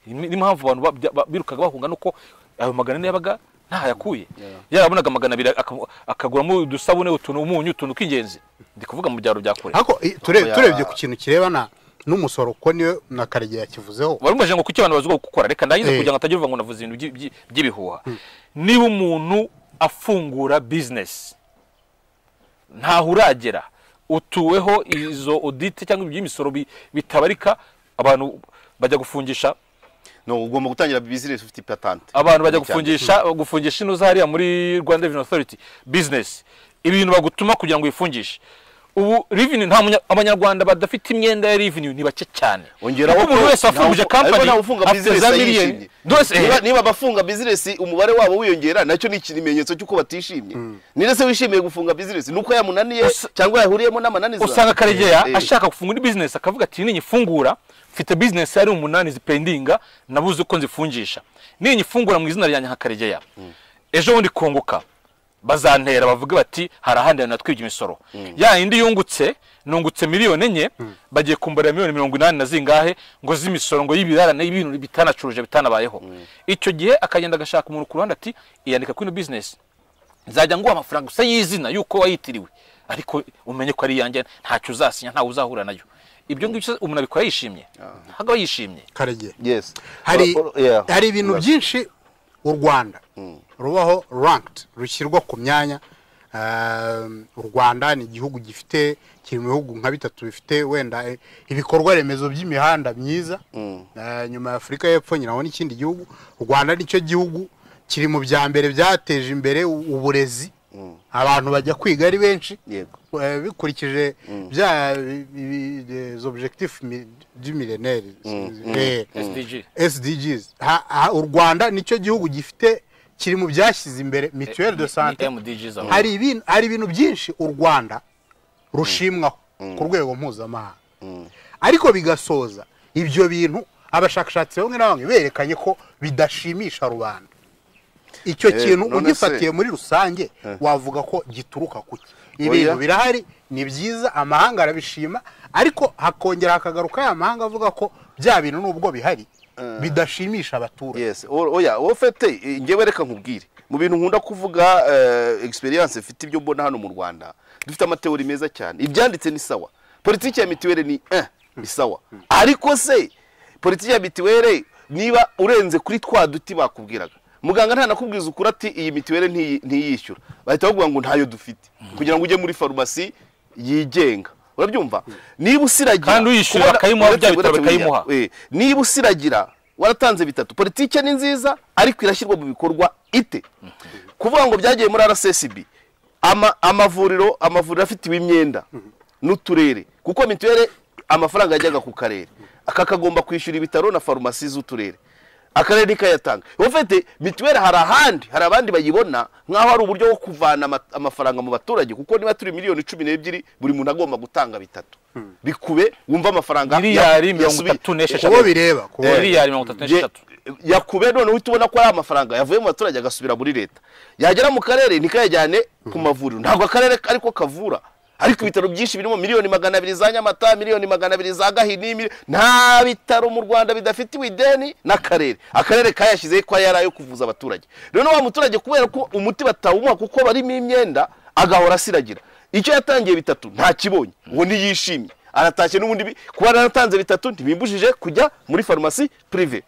ni mpamvu abantu birukaga bahunga nuko ayo 400 yabaga ntayakuye. Yarabonaga 200 akaguramo udusabune, utuntu, umunyu, utuntu kw'ingenzi. Ndi kuvuga mu byaro bya kure. Ariko turebye ku kintu kirebana n'umusoro ko niwe na Karegeya yakivuzeho. Warumvaje ngo kuki abantu bazwa gukora, reka ndayize kugira ngo atagira uvuga ngo navuze ibintu by'ibihuha. Niba umuntu afungura business ntaho uragera, utuweho izo audit cyangwa iby'imisoro bitabarika, abantu bajya gufungisha. No, ugomba gutangira business ufite patente. Abantu bajya gufungisha ino zariya muri Rwanda Revenue Authority business, ibintu bagutuma kugira ngo uyifungishe. Ubu revenue nta abanyarwanda badafite imyenda ya revenue ni bake cyane. Ongeraho umuntu wese afunguje company afunga business yishimye. Niba abafunga business umubare wabo wiyongera, nacyo ni ikimenyetso cy'uko batishimye. Nire se wishimiye gufunga business nuko yamunaniye cyangwa yahuriyemo n'amananiza. Usanga Karegeya ashaka gufunga indi business akavuga ati ninyifungura mfite business yari 8 zipendinga nabuze uko nzifungisha. Ninyifungura mu izina ryanjye nka Karegeya, ejo bundi kunguka bazantera bavuga bati hari ahandi hantu natwibye imisoro. Ya indi yungutse, nungutse 4,000,000, bagiye kumbarira 80,000,000 na zingahe ngo z'imisoro ngo y'ibirarane y'ibintu bitanacuruje bitanabayeho. Icyo gihe akagenda agashaka umuntu ku ruhande ati iyandika kuri business, nzajya nguha amafaranga gusa y'izina yuko wayitiriwe, ariko umenye ko ari yanjye, ntacyo uzasinya, ntawe uzahura nayo. Ibyo ngibyo umuntu abikora yishimye, ntabwo yishimye. Karegeya. Yes. Hari ibintu byinshi u Rwanda rubaho ranked, rushyirwa ku myanya. U Rwanda ni igihugu gifite, kiri mu bihugu nka bitatu bifite wenda ibikorwa remezo by'imihanda myiza nyuma ya Afurika y'Epfo, nyiraho n'ikindi gihugu. U Rwanda nicyo gihugu kiri mu bya mbere byateje imbere uburezi, abantu bajya kwiga ari benshi bikurikije bya objectifs du millénaire, SDGs. U Rwanda nicyo gihugu gifite, kiri mu byashyize imbere mutuelle de santé. Hari ibintu byinshi u Rwanda rushimwaho ku rwego mpuzamahanga, ariko bigasoza ibyo bintu abashakashatsi bamwe na bamwe berekanye ko bidashimisha rubanda. Icyo kintu ugifatiye muri rusange wavuga ko gituruka kuki? Ibintu birahari ni byiza, amahanga arabishima, ariko hakongera hakagaruka ya mahanga avuga ko bya bintu nubwo bihari bidashimisha abaturage. Yes, oya, ofete ngewe reka nkubwire mu bintu nkunda kuvuga, experience mfite ibyo mbona hano mu Rwanda, dufite amateori meza cyane, ibyanditse ni sawa, politiki ya mituwele ni ni sawa, ariko se politiki ya mituwele niba urenze kuri twa duti bakubwiraga, muganga nta nakubwiza ukuri ati iyi mituwele ntiyishyura, bahita bavuga ngo ntayo dufite, kugira ngo ujye muri farumasi yigenga. Urabyumva? Niba usiragira kandi uyishyura bakayimuha, bya bitaro bikayimuha. Niba usiragira waratanze bitatu, politike ni nziza ariko irashyirwa mu bikorwa ite? Kuvuga ngo byagiye muri RSSB, amavuriro afitiwe imyenda n'uturere, kuko mituweli amafaranga yajyaga ku karere, aka kagomba kwishyura ibitaro na farumasi z'uturere, akarere ntikayatanga. Ufite mituweli hari ahandi, hari abandi bayibona nk'aho ari uburyo bwo kuvana amafaranga mu baturage, kuko niba turi miliyoni 12 buri muntu agomba gutanga bitatu, bikube wumva amafaranga miliyari 36 uwo bireba miliyari 36 yakube. None uhita ubona ko ari amafaranga yavuye mu baturage agasubira muri leta, yagera mu karere ntikayajyane ku mavuriro. Ntabwo akarere ariko kavura, ariko ibitaro byinshi birimo miliyoni 200 za Nyamata, miliyoni 200 za Gahini, nta bitaro mu Rwanda bidafitiwe ideni n'akarere. Akarere kayashyizeho ko yari ayo kuvuza abaturage. Rero wa muturage kubera ko umuti batawumuha kuko barimo imyenda, agahora asiragira. Icyo yatangiye bitatu ntakibonye, uwo ntiyishimye, aratashye n'ubundi. Kuba yaratanze bitatu ntibimbujije kujya muri farumasi prive.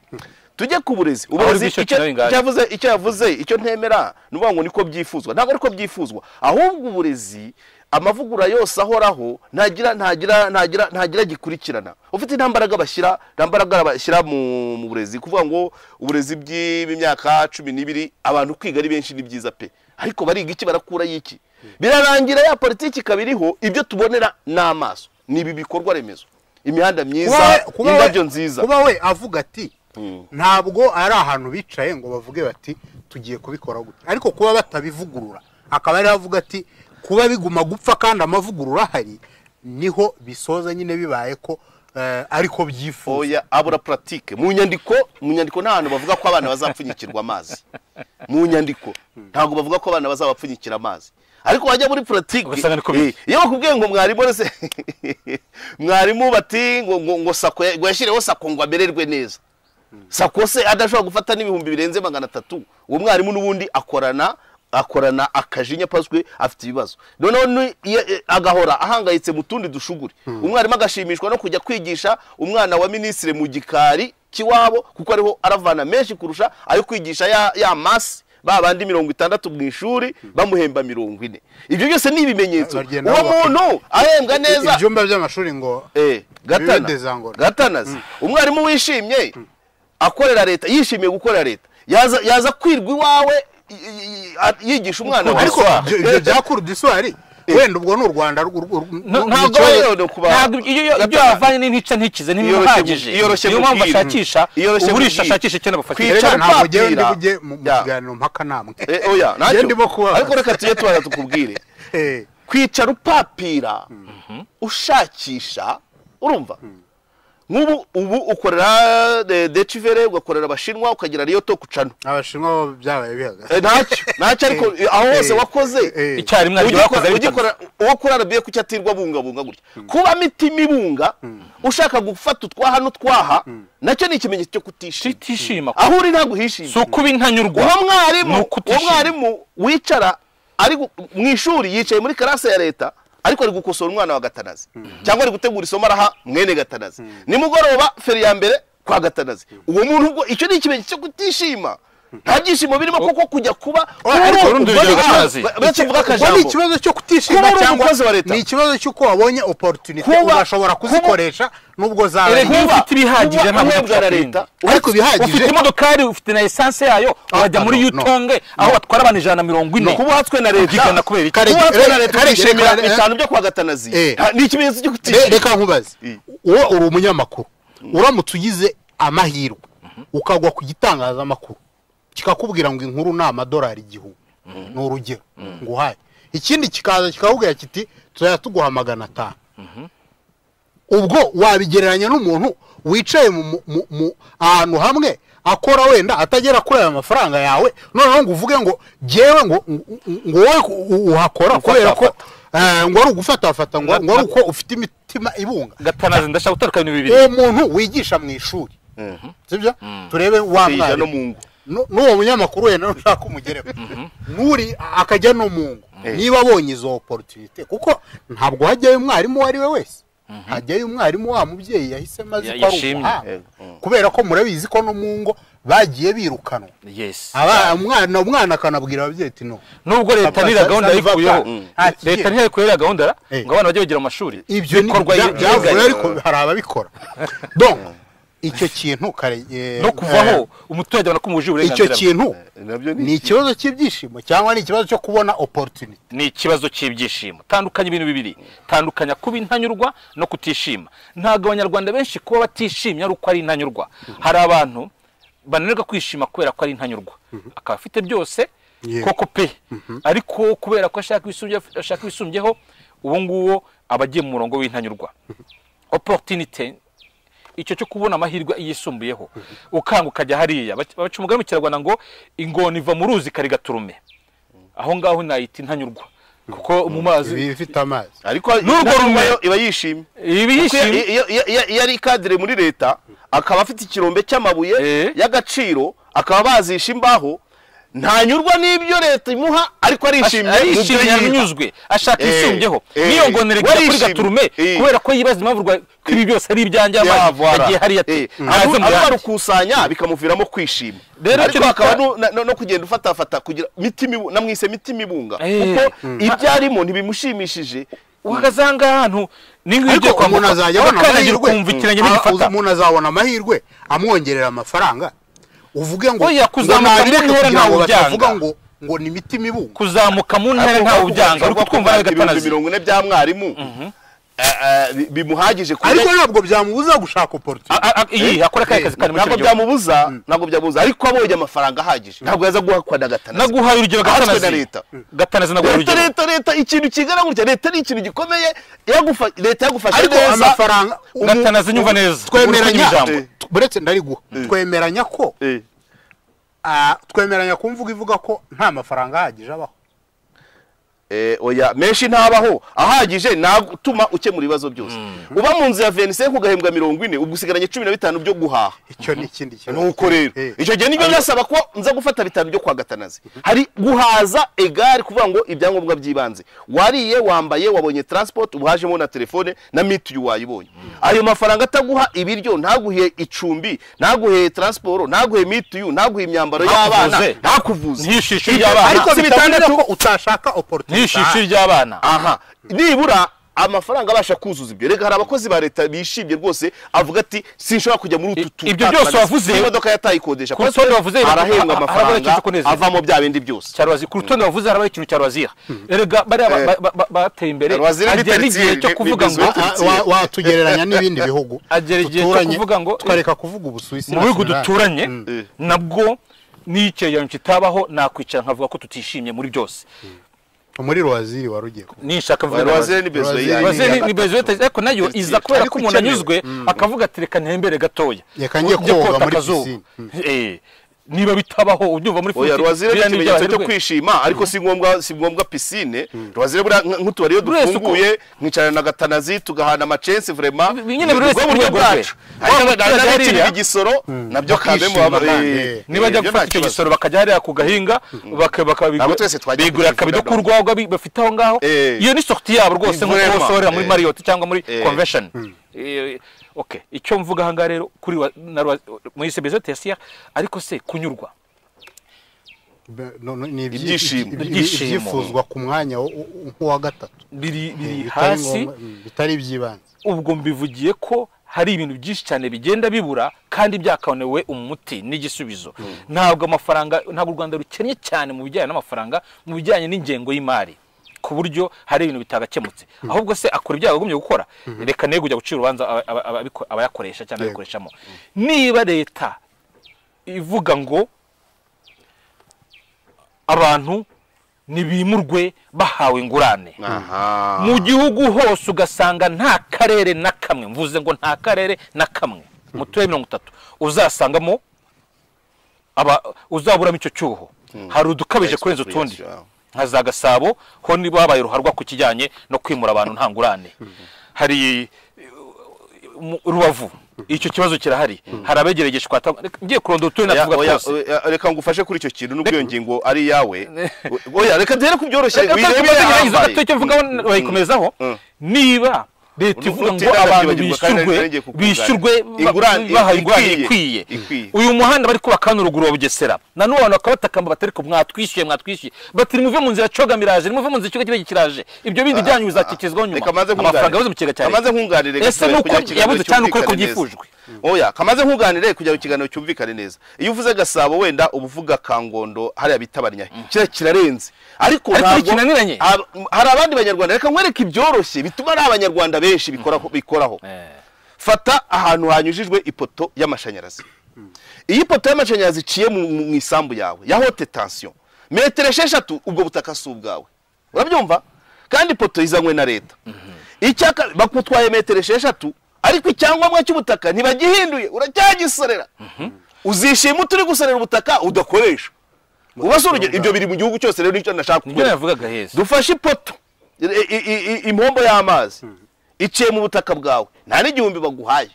Tujye ku burezi. Uburezi icyo yavuze icyo ntemera nuvuga ngo niko byifuzwa, ntabwo ariko byifuzwa, ahubwo uburezi amavugura yose ahoraho ntagira gikurikirana. Ufite intambaraga bashyira, intambaraga bashyira mu burezi, kuvuga ngo uburezi bw'imyaka 12 abantu kwiga ari benshi ni byiza pe, ariko bariga iki, barakura yiki? Birarangira ya politiki kabiriho ibyo tubonera n'amaso ni ibi bikorwa remezo, imihanda myiza, indabyo nziza. Kuba we avuga ati ntabwo ari ahantu bicaye ngo bavuge bati tugiye kubikora gutya, ariko kuba batabivugurura akaba ari avuga ati kuba biguma gupfa kandi amavugurura ahari, niho bisoza nyine bibaye ko ariko byifuza. Oya, abura pratique mu nyandiko nta hantu bavuga ko abana bazapfunyikirwa amazi. Mu nyandiko ntabwo bavuga ko abana bazabapfunyikira amazi, ariko wajya muri pratique iyo bakubwiye ngo mwarimu rese mwarimu bati ngo sako ngo yashyireho sako ngo amererwe neza, sako se adashobora gufata n'ibihumbi birenze 300, uwo mwarimu n'ubundi akorana akajinya paswe afite ibibazo. Noneho agahora ahangayitse mu tundi dushuguri. Umwarimu agashimishwa no kujya kwigisha umwana wa minisitiri mu gikari kiwabo, kuko ariho aravana menshi kurusha ayo kwigisha ya masi babandi 60 mu ishuri bamuhemba 40. Ibyo byose ni ibimenyetso uwo muntu ahembwa neza. Ibyumba by'amashuri ngo Gatana umwarimu wishimye akorera leta, yishimiye gukorera leta, yaza kwirwa iwawe yigisha umwana wawe. Ariko ibyo bya cours du soir wenda ubwo ni u Rwanda ntabwo ibyo bavanye n'intica ntikize ntibihagije. Niyo mpamvu ashakisha uburisha, ashakisha icyo nabafasha. Ntabwo ngewe ndi bujye mu kiganiro mpaka namwe. Oya, ntacyo, ariko reka tujye tubanza tukubwire. Kwicara upapira ushakisha, urumva nk'ubu ubu ukorera Decivere, ugakorera abashinwa, ukagira Riyo Talk Channel. Abashinwa byabaye bihagaze ntacyo, ariko aho hose wakoze icyarimwe wakoze ugikora uwo kuri RBA kuki atirwa bungabunga gutya? Kuba mitima ibunga ushaka gufata utwaha n'utwaha, nacyo ni ikimenyetso cyo kutishima. Aho uri ntabwo uhishima, si ukuba intanyurwa. Uwo mwarimu wicara ari mu ishuri, yicaye muri classe ya leta, ariko ari gukosora umwana wa Gatanazi, cyangwa ari gutegura isomo araha mwene Gatanazi, nimugoroba feri ya mbere kwa Gatanazi. Uwo muntu ubwo icyo ni ikimenyetso cyo kutishima, nta byishimo birimo, kuko kujya kuba ni ikibazo cyo kutishima, cyangwa ni ikibazo cy'uko wabonye opportunity ugashobora kuzikoresha nubwo zawe ufite ibihagije, ntabwo na leta, ariko bihagije ufite imodokari, ufite na essence yayo, urajya muri Yutonge aho batwara abantu 140. Kuba uhatswe na leta, kuba na leta ukishimira bitanu byo kwa Gatanazi ni ikimenyetso cyo kutishima. Reka nkubaze, wowe uri umunyamakuru, uramutse ugize amahirwe ukagwa ku gitangazamakuru kikakubwira ngo inkuru ni amadolari 1000, ni urugero nguhaye, ikindi kikaza kikakubwira kiti tuzajya tuguha 500, ubwo wabigereranya n'umuntu wicaye mu ahantu hamwe akora wenda atagera kuri ayo mafaranga yawe, noneho ngo uvuge ngo jewe ngo wowe uhakora kubera ko ngo ari ugufatafata, ngo ari uko ufite imitima ibunga. Gatanazi, ndashaka gutandukanya ibintu bibiri. Uwo muntu wigisha mu ishuri, sibyo? Turebe wa mwarimu n'uwo munyamakuru wenda ushaka umugereho, nuri akajya no mu ngo, niba abonye izo opportunity, kuko ntabwo hajyayo umwarimu uwo ari we wese. Hajyayo umwarimu wa mubyeyi yahisemo azi ko ari umuhanga, kubera ko murabizi ko no mu ngo bagiye birukanwa. Umwana akanabwira ababyeyi ati no. Nubwo leta nira gahunda yikuyeho, leta ntiyayikuyeho gahunda ngo abana bajye bigira mu mashuri. Ibyo byavuye ariko hari ababikora. Donc icyo kintu kare no kuvaho umuturage abona ko umubujije uburenganzira. Icyo kintu ni ikibazo cy'ibyishimo cyangwa ni ikibazo cyo kubona opportunity? Ni ikibazo cy'ibyishimo. Tandukanya ibintu bibiri, tandukanya kuba intanyurwa no kutishima. Ntabwo abanyarwanda benshi kuba batishimye ari uko ari intanyurwa. Hari abantu bananirwa kwishima kubera ko ari intanyurwa, akaba afite byose koko pe, ariko kubera ko ashaka ibisumbyeho, uwo nguwo aba agiye mu murongo w'intanyurwa. Opportunity, icyo cyo kubona amahirwe yisumbuyeho, ukanga ukajya hariya. Baca umugani mu Kinyarwanda ngo ingona iva mu ruzi karigaturume. Aho ngaho nayita intanyurwa, kuko mu mazi ifite amazi, ariko n'urwo rume iba yishimye. Iyo ari kadire muri leta akaba afite ikirombe cy'amabuye y'agaciro, akaba bazisha imbaho, ntanyurwa n'ibyo leta imuha, ariko arishimye, anyuzwe, ashaka isumbyeho. Niyo ngonereka kuri gaturume kubera ko yibaza impamvu ko ibi byose ari ibyanjye, amazi yagiye hariya ati arukusanya bikamuviramo kwishima. Ariko hakaba no kugenda ufatafata kugira mitima, namwise mitima ibunga, kuko ibyo arimo ntibimushimishije. Uhagaze ahantu n'ingwije kwa umuntu azajya amahirwe, umuntu azabona amahirwe amwongerera amafaranga, uvuge ngo kuzamuka mu ntera ntawe ubyanga, ngo ni mitima ibunga. Kuzamuka mu ntera ntawe ubyanga, ariko twumva ari Gatanazi 40 bya mwarimu bimuhagije, ariko ntabwo byamubuza gushaka opportunity. Iyi akora kazi kandi ntabwo byamubuza, ntabwo byamubuza, ariko abonye amafaranga ahagije ntabwo yaza guhakwa na Gatanazi. Naguhaye urugero Gatanazi, Gatanazi naguhaye urugero. Leta ikintu kigana gutya, leta ni ikintu gikomeye, leta yagufasha neza amafaranga. Gatanazi nyumva neza, twemeranya buretse ndariguha, twemeranya ko twemeranya kumvuga ivuga ko nta mafaranga ahagije abaho. Oya, menshi ntabaho ahagije nagutuma ukemura ibibazo byose. Uba mu nzu ya 25 ugahembwa 40, ubwo usigaranye 15 byo guhaha. Icyo ni ikindi kintu. Nuko rero icyo gihe nibyo byasaba ko nza gufata 5 byo kwa Gatanazi. Hari guhaza egari, kuvuga ngo ibyangombwa by'ibanze, wariye, wambaye, wabonye transport, ubuhajemo na telefone na mituyu wayibonye. Ayo mafaranga ataguha ibiryo, ntaguhe icumbi, ntaguhe transport, ntaguhe mituyu, ntaguhe imyambaro y'abana, ntakuvuze, ntishishe y'abana. Ariko bitandatu ko utashaka opportunity, nishishi ry'abana. Aha nibura amafaranga abasha kuzuza ibyo. Rega hari abakozi ba leta bishimye rwose, avuga ati sinshobora kujya muri utu ibyo byose wavuze, imodoka yatayikodesha, ku rutonde wavuze arahembwa amafaranga avamo bya bindi byose. Cyarwazi ku rutonde wavuze harabaye ikintu cya Rwazira. Erega bariya bateye imbere, agera igihe cyo kuvuga ngo watugereranya n'ibindi bihugu, agera igihe cyo kuvuga ngo twareka kuvuga Ubusuwisi mu bihugu duturanye, nabwo n'icyegeranyo kitabaho nakwicara nkavuga ko tutishimye muri byose. Muri Rwaziri warugiye nishaka mvuga Rwaziri ni bezo, ni bezo ariko nayo iza kubera ko umuntu anyuzwe akavuga ati reka ntembere gatoya, reka ngiye koga muri piscine. Niba bitabaho ubyumva muri futi. Oya, Rwaziri ni ikimenyetso cyo kwishima, ariko si ngombwa, si ngombwa piscine. Rwaziri buriya nk'utubari iyo dufunguye nkicarana na Gatanazi tugahana amacence vraiment nyine buri wese ku rwego rwe. Ariko igisoro nabyo kabe mu niba ajya gufata icyo gisoro bakajya hariya ku gahinga bigura akabido k'urwagwa bafite aho ngaho. Iyo ni sortie yabo rwose, nk'uko basohorera muri Marriott cyangwa muri Convention. Okay, icyo mvuga aha ngaha rero kuri muri besoin tertiaire, ariko se kunyurwa ni ibyifuzwa ku mwanya nk'uwa gatatu biri hasi, bitari iby'ibanze. Ubwo mbivugiye ko hari ibintu byinshi cyane bigenda bibura kandi byakabonewe umuti n'igisubizo. Ntabwo amafaranga, ntabwo u Rwanda rukennye cyane mu bijyanye n'amafaranga, mu bijyanye n'ingengo y'imari, ku buryo hari ibintu bitagakemutse. Ahubwo se akora ibyago agumye gukora, reka nego kujya gucira urubanza abayakoresha cyangwa abayikoreshamo. Niba leta ivuga ngo abantu nibimurwe bahawe ingurane mu gihugu hose, ugasanga nta karere na kamwe, mvuze ngo nta karere na kamwe mu turere 30 uzasangamo uzaburamo icyo cyuho. Hari udukabije kurenza utundi nka za Gasabo, ho niba babaye ruharwa ku kijyanye no kwimura abantu nta ngurane. Hari Rubavu icyo kibazo kirahari, hari abegeregeje ngiye kurondora utuye navuga twose. Reka ngufashe kuri icyo kintu n'ubwo iyo ngingo ari yawe. Oya, reka duhere ku byoroshye. Icyo mvuga bayikomezaho, niba Leta ivuga ngo abantu bishyurwe bahaye ingurane ikwiye. Uyu muhanda bari kubaka hano ruguru wa Bugesera, nanone abantu bakabatakamba batari ko mwatwishyuye bati nimuve mu nzira Coga Mirage, nimuve mu nzira ikigo kibe kiraje, ibyo bindi byanyu bizakikizwaho nyuma, amafaranga yabuze mu kigega cya leta. Kamaze nkunganire ese nuko yabuze cyane uko byifujwe. Oya, kamaze nkunganire kugira ngo ikiganiro cyumvikane neza. Iyo uvuze Gasabo wenda ubuvuga Kangondo hariya bita Barinyahe, kira kirarenze, ariko ntabwo hari abandi banyarwanda. Reka nkwereke ibyoroshye bituma ari abanyarwanda benshi bikoraho. Fata ahantu hanyujijwe ipoto y'amashanyarazi. Iyi poto y'amashanyarazi iciye mu isambu yawe ya haute tension, metero 6 ubwo butaka si ubwawe, urabyumva? Kandi ipoto izanywe na leta. Icyaka bakutwaye metero 6, ariko icyangombwa cy'ubutaka ntibagihinduye, uracyagisorera. Uzishima uturi gusorera ubutaka udakoresha. Ubase urugero, ibyo biri mu gihugu cyose. Rero nicyo nashaka kuvuga. Dufashe ipoto, impombo y'amazi iciye mu butaka bwawe, nta n'igihumbi baguhaye,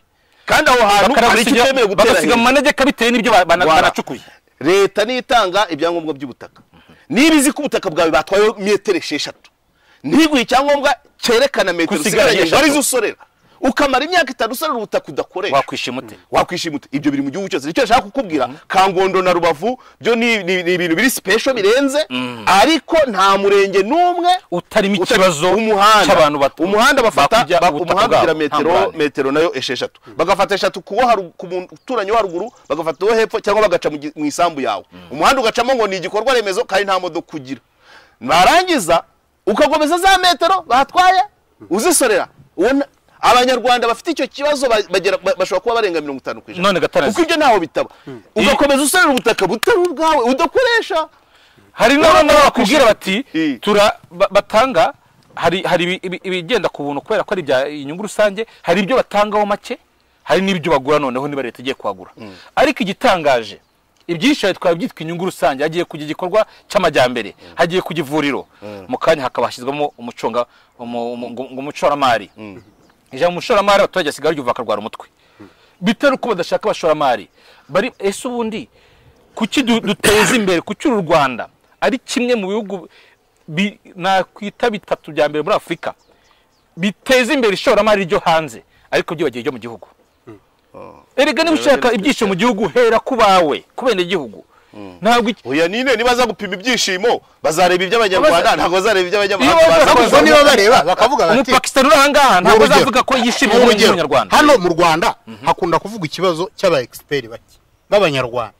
kandi aho hantu hari icyo utemerewe gutera, bagasiga mu manegeka bitewe n'ibyo banacukuye. Leta niyo itanga ibyangombwa by'ubutaka. Niba izi ko ubutaka bwawe batwaye metero 6, ntiguhe icyangombwa cyerekana metero usigaranye arizo usorera, ukamara imyaka 5 usorera ubutaka udakoresha, wakwishima ute? Ibyo biri mu gihugu cyose. Nicyo nshaka kukubwira. Kangondo na Rubavu byo ni ibintu biri special birenze, ariko nta murenge n'umwe utarimo ikibazo cy'abantu. Umuhanda bafata umuhanda ugira metero nayo 6, bagafata 6 ku muturanyi wa ruguru, bagafata uwo hepfo, cyangwa bagaca mu isambu yawe. Umuhanda ugacamo ngo ni igikorwa remezo kandi nta modoka ugira. Barangiza ukagomeza za metero batwaye uzisorera. Abanyarwanda bafite icyo kibazo bashobora kuba barenga 50%. None Gatanazi, kuko ibyo ntaho bitaba. Ugakomeza usorera ubutaka butari ubwawe udakoresha. Hari n'abana bakubwira bati batanga, hari ibigenda ku buntu kubera ko ari ibya inyungu rusange, hari ibyo batangaho make, hari n'ibyo bagura noneho niba leta igiye kwagura. Ariko igitangaje, ibyinshi twaba byitwa inyungu rusange, hagiye kujya igikorwa cy'amajyambere, hagiye kujya ivuriro, mu kanya hakaba hashyizwemo umucoramari. Ijambo umushoramari abaturage asigaye baryumva bakarwara umutwe, bitari uko badashaka abashoramari. Bari ese ubundi kuki duteza imbere, kuki uru Rwanda ari kimwe mu bihugu nakwita bitatu bya mbere muri Afurika biteza imbere ishoramari ryo hanze, ariko byibagiye ryo mu gihugu? Erega niba ushaka ibyishimo mu gihugu, hera ku bawe, ku bene gihugu. Ntabwo oya nine nibaza gupima ibyishimo bazareba iby'abanyarwanda, ntabwo bazareba iby'abanyamahanga. Niba bareba bakavuga bati Umupakistani uri ahangaha ntabwo azavuga ko yishimiye umunyarwanda. Hano mu Rwanda hakunda kuvuga ikibazo cy'aba expert bake b'abanyarwanda.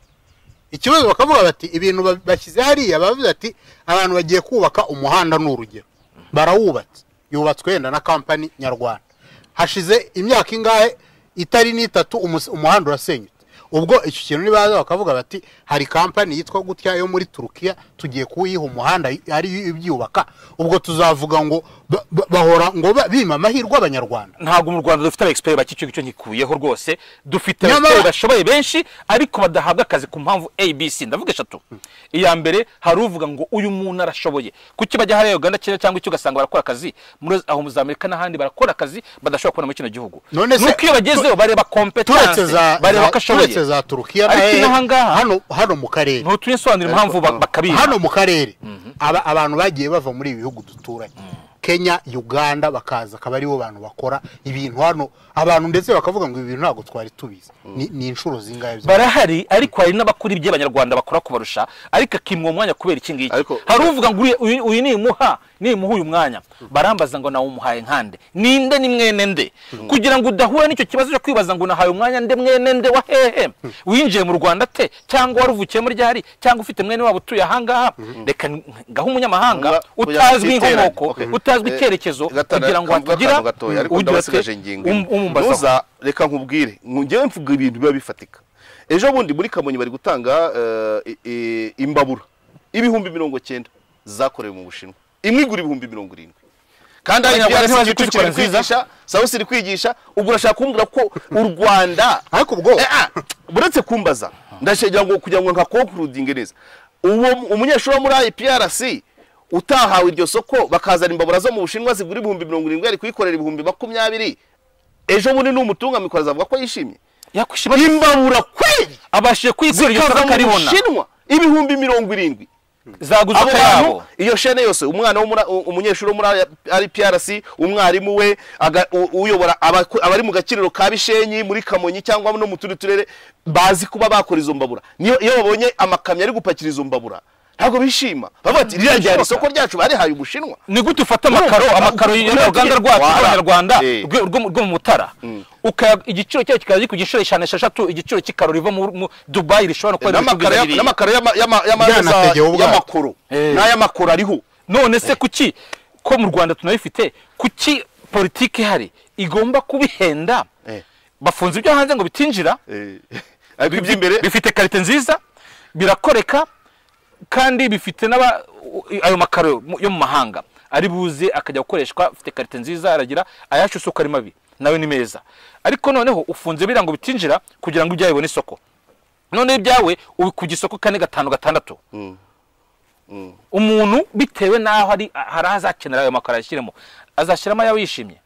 Ikibazo bakavuga bati ibintu bashyize hariya, bavuze ati abantu bagiye kubaka umuhanda ni urugero, barawubatse, yubatswe wenda na company nyarwanda, hashize imyaka ingahe itari n'itatu umuhanda urasenyutse. Ubwo icyo kintu nibaza bakavuga bati hari company yitwa gutya yo muri Turukiya tugiye kuyiha umuhanda ari ibyubaka, ubwo tuzavuga ngo bahora ngo bima amahirwe abanyarwanda. Ntabwo mu Rwanda dufite aba expert bakicyo gico nkikuyeho rwose, dufite aba bashoboye benshi ariko badahabwa akazi ku mpamvu ABC. Ndavuga eshatu. Iya mbere, hari uvuga ngo uyu muntu arashoboye, kuki bajya hariya Uganda cyangwa icyo ugasanga barakora akazi muri aho mu Amerika n'ahandi barakora akazi badashobora kubona muri kino gihugu. Nuko iyo bagezeho bareba competence, bareba ko ashoboye. Za Turukiya hano mu karere ntutuye sobanura impamvu bakabira. Hano mu karere abantu bagiye bava muri ibihugu duturanye, Kenya, Uganda, bakaza akaba aribo bantu bakora ibintu hano, abantu ndetse bakavuga ngo ibintu ntabwo twari tubizi. Ni inshuro zingahe barahari, ariko hari n'abakuri iby'abanyarwanda bakora kubarusha, ariko akimwa umwanya kubera iki ngiki. Hari uvuga ngo uyu nimuha uyu mwanya, barambaza ngo nawe umuhaye nkande, ninde ni mwene nde, kugira ngo udahura n'icyo kibazo cyo kwibaza ngo nahaye umwanya nde mwene nde wa hehe, winjiye mu Rwanda te, cyangwa waruvukiye muri ryari, cyangwa ufite mwene wabo utuye ahangaha. Reka ngaho umunyamahanga utazwi inkomoko, utazwi icyerekezo, kugira ngo hatagira umumbaza. Reka nkubwire, ngewe mvuga ibintu biba bifatika. Ejo bundi muri Kamonyi bari gutanga imbabura 90,000 zakorewe mu Bushinwa, imwe igura 70,000. Kandi ari kuzikora nziza, Sausi iri kwigisha. Ubwo urashaka kumbwira ko u Rwanda, ariko ubwo buretse kumbaza, ndashaka ngo kugira ngo nka concluding neza, uwo umunyeshuri wo muri IPRC utahawe iryo soko bakazana imbabura zo mu Bushinwa zigura 70,000 ari kuyikorera 20,000, ejo bundi n'umutunga mikoro azavuga ko yishimye. Yakwishima imbabura kweli, abashije kwikorera iryo soko akaribona 70,000. Zaguze Abo bantu, akayabo. Iyo chaîne yose, umwana wo muri umunyeshuri wo muri IPRC, umwarimu we, uyobora abari mu gakiriro ka Bishenyi muri Kamonyi cyangwa no mu tundi turere, bazi kuba bakora izo mbabura. Niyo iyo babonye amakamyo ari gupakira izo mbabura, ntabwo bishima, bavuga ati ririya ryari isoko ryacu barihaye Ubushinwa. Ni gute ufata amakaro y'uruganda rwacu Wara. rw'Abanyarwanda rwo mu Mutara, igiciro cyayo kikaza ku giciro eshanu, esheshatu, igiciro cy'ikaro riva mu Dubai rishobora no kuba ari N'amakaro ibicuruzwa bibiri. N'amakaro Byanategeye ubwato. y'amakoro n'ay'amakoro ariho. None se kuki ko mu Rwanda tunabifite, kuki politiki ihari igomba kubihenda? Bafunze ibyo hanze ngo bitinjira, Ariko iby'imbere bifite qualité nziza, birakoreka, kandi bifite n'aba ayo makaro yo mu mahanga ari buze akajya gukoreshwa afite qualité nziza, aragira ayacu isuku ari mabi, nayo ni meza. Ariko noneho ufunze biriya ngo bitinjira kugira ngo ibyawe bibone isoko, noneho ibyawe ubi ku gisoko kane, gatanu, gatandatu. Umuntu bitewe n'aho ari, hari aho azakenera ayo makaro, ayashyiremo, azashyiramo ayawe yishimye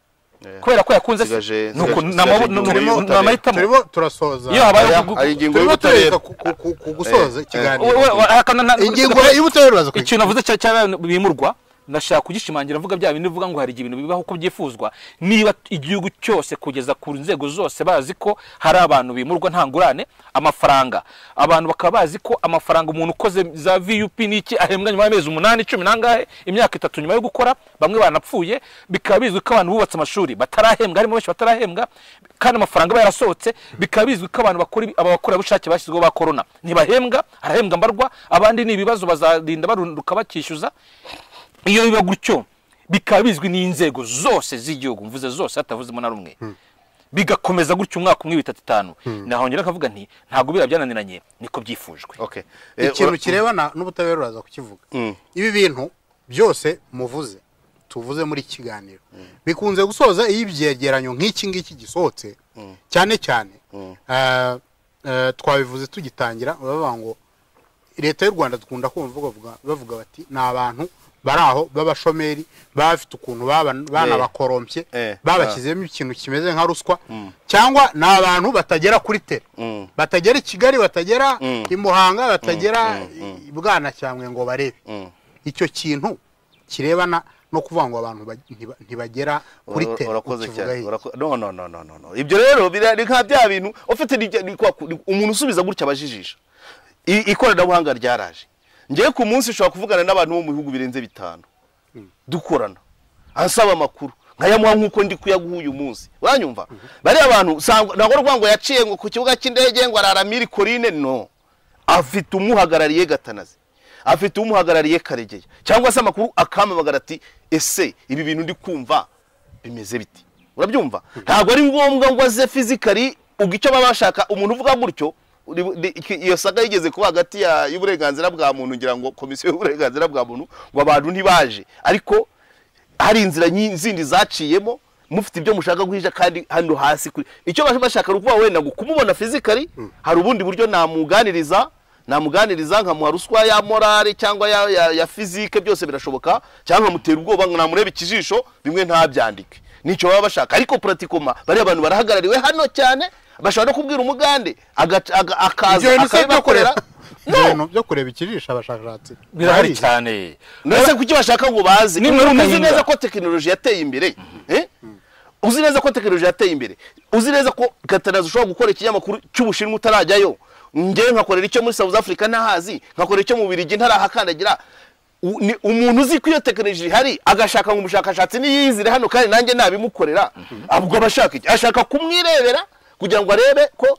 kubera ko yakunze se. Nuko Sigaje ni ingingo y'ubutabera. amahitamo. Turimo turasoza. Iyo habayeho Aya, hari ingingo Turimo y'ubutabera. tureka ku gusoza ikiganiro. Ingingo y'ubutabera uraza Ikintu navuze cya bimurwa, ndashaka kugishimangira, mvuga bya bindi bivuga ngo hari igihe ibintu bibaho uko byifuzwa. Niba igihugu cyose kugeza ku nzego zose bazi ko hari abantu bimurwa nta ngurane, amafaranga, abantu bakaba bazi ko amafaranga umuntu ukoze za VUP n'iki ahembwa nyuma y'amezi 8, 10 n'angahe, imyaka 3 nyuma yo gukora, bamwe banapfuye, bikaba bizwi ko abantu bubatse amashuri batarahembwa, harimo benshi batarahembwa kandi amafaranga aba yarasohotse, bikaba bizwi ko abantu bakora aba bakorerabushake bashyizweho ba corona ntibahembwa, arahembwa mbarwa, abandi ni ibibazo bazarinda barunduka bakishyuza. Iyo biba gutyo, bikaba bizwi n'inzego zose z'igihugu, mvuze zose hatavuzemo na rumwe, bigakomeza gutyo umwaka umwe, bitatu, itanu, nahongera akavuga nti ntabwo biriya byananiranye, niko byifujwe. Okay. Ikintu kirebana n'ubutabera uraza kukivuga. Ibi bintu byose muvuze, tuvuze muri iki kiganiro, bikunze gusoza iyo ibyegeranyo nk'iki ngiki gisohotse, cyane cyane twabivuze tugitangira, bavuga ngo leta y'u Rwanda, dukunda kumva bavuga bati ni abantu bari aho b'abashomeri, baba bafite ukuntu banabakorompye, babashyizemo ikintu kimeze nka ruswa, cyangwa ni abantu batagera kuri terrain, batagera i Kigali, batagera i Muhanga, batagera i Bwanacyambwe ngo barebe. Icyo kintu kirebana no kuvuga ngo abantu ntibagera kuri terrain, Urakoze ukivuga cyane. iki? No, no, no, no, no, no, ibyo rero ni nka bya bintu ufite, ni umuntu usubiza gutya abajijisha. Ikoranabuhanga ryaraje. Ngewe ku munsi ushobora kuvugana n'abantu bo mu bihugu birenze 5 dukorana, ansaba amakuru nkayamuha nk'uko ndi kuyaguha uyu munsi. Uranyumva? Bariya bantu ntabwo ari ukuvuga ngo yaciye ngo ku kibuga cy'indege ngo arara Mille Collines. No, afite umuhagarariye Gatanazi, afite umuhagarariye Karegeya, cyangwa se amakuru akampamagara ati ese ibi bintu ndi kumva bimeze biti? Urabyumva? Ntabwo ari ngombwa ngo aze physically. Ubwo icyo baba bashaka, umuntu uvuga gutyo, iyo saga yigeze kuba hagati y'uburenganzira bwa muntu, ngira ngo komisiyo y'uburenganzira bwa muntu, ngo abantu ntibaje, ariko hari inzira zindi zaciyemo mufite ibyo mushaka guhisha. Kandi hano hasi kuri icyo baje bashaka ni ukuvuga wenda ngo kumubona physically, hari ubundi buryo namuganiriza nkamuha ruswa ya morale cyangwa ya physique, byose birashoboka, cyangwa nkamutera ubwoba ngo namurebe ikijisho bimwe ntabyandike. Nicyo baba bashaka. Ariko pratiquement bariya bantu barahagarariwe hano cyane, bashobora no kubwira umugande akaza Ibyo bintu se byo akabibakorera. kureba, ibyo bintu byo kureba ikijisho, abashakashatsi Birahari barabizi. cyane. Nese kuki bashaka ngo baze? Nimwe Umuntu uzi rukahinga. neza ko tekinoloji yateye imbere, eh? Uzi neza ko tekinoloji yateye imbere, uzi neza ko Gatanazi ushobora gukora ikinyamakuru cy'Ubushinwa utarajyayo, njyewe nkakorera icyo muri South Africa ntahazi, nkakorera icyo mu Bubiligi ntarahakandagira. Ni umuntu uzi ko iyo tekinoloji ihari, agashaka ngo umushakashatsi niyizire hano kandi nanjye nabimukorera, ubwo aba ashaka iki? Ashaka kumwirebera kugira ngo arebe ko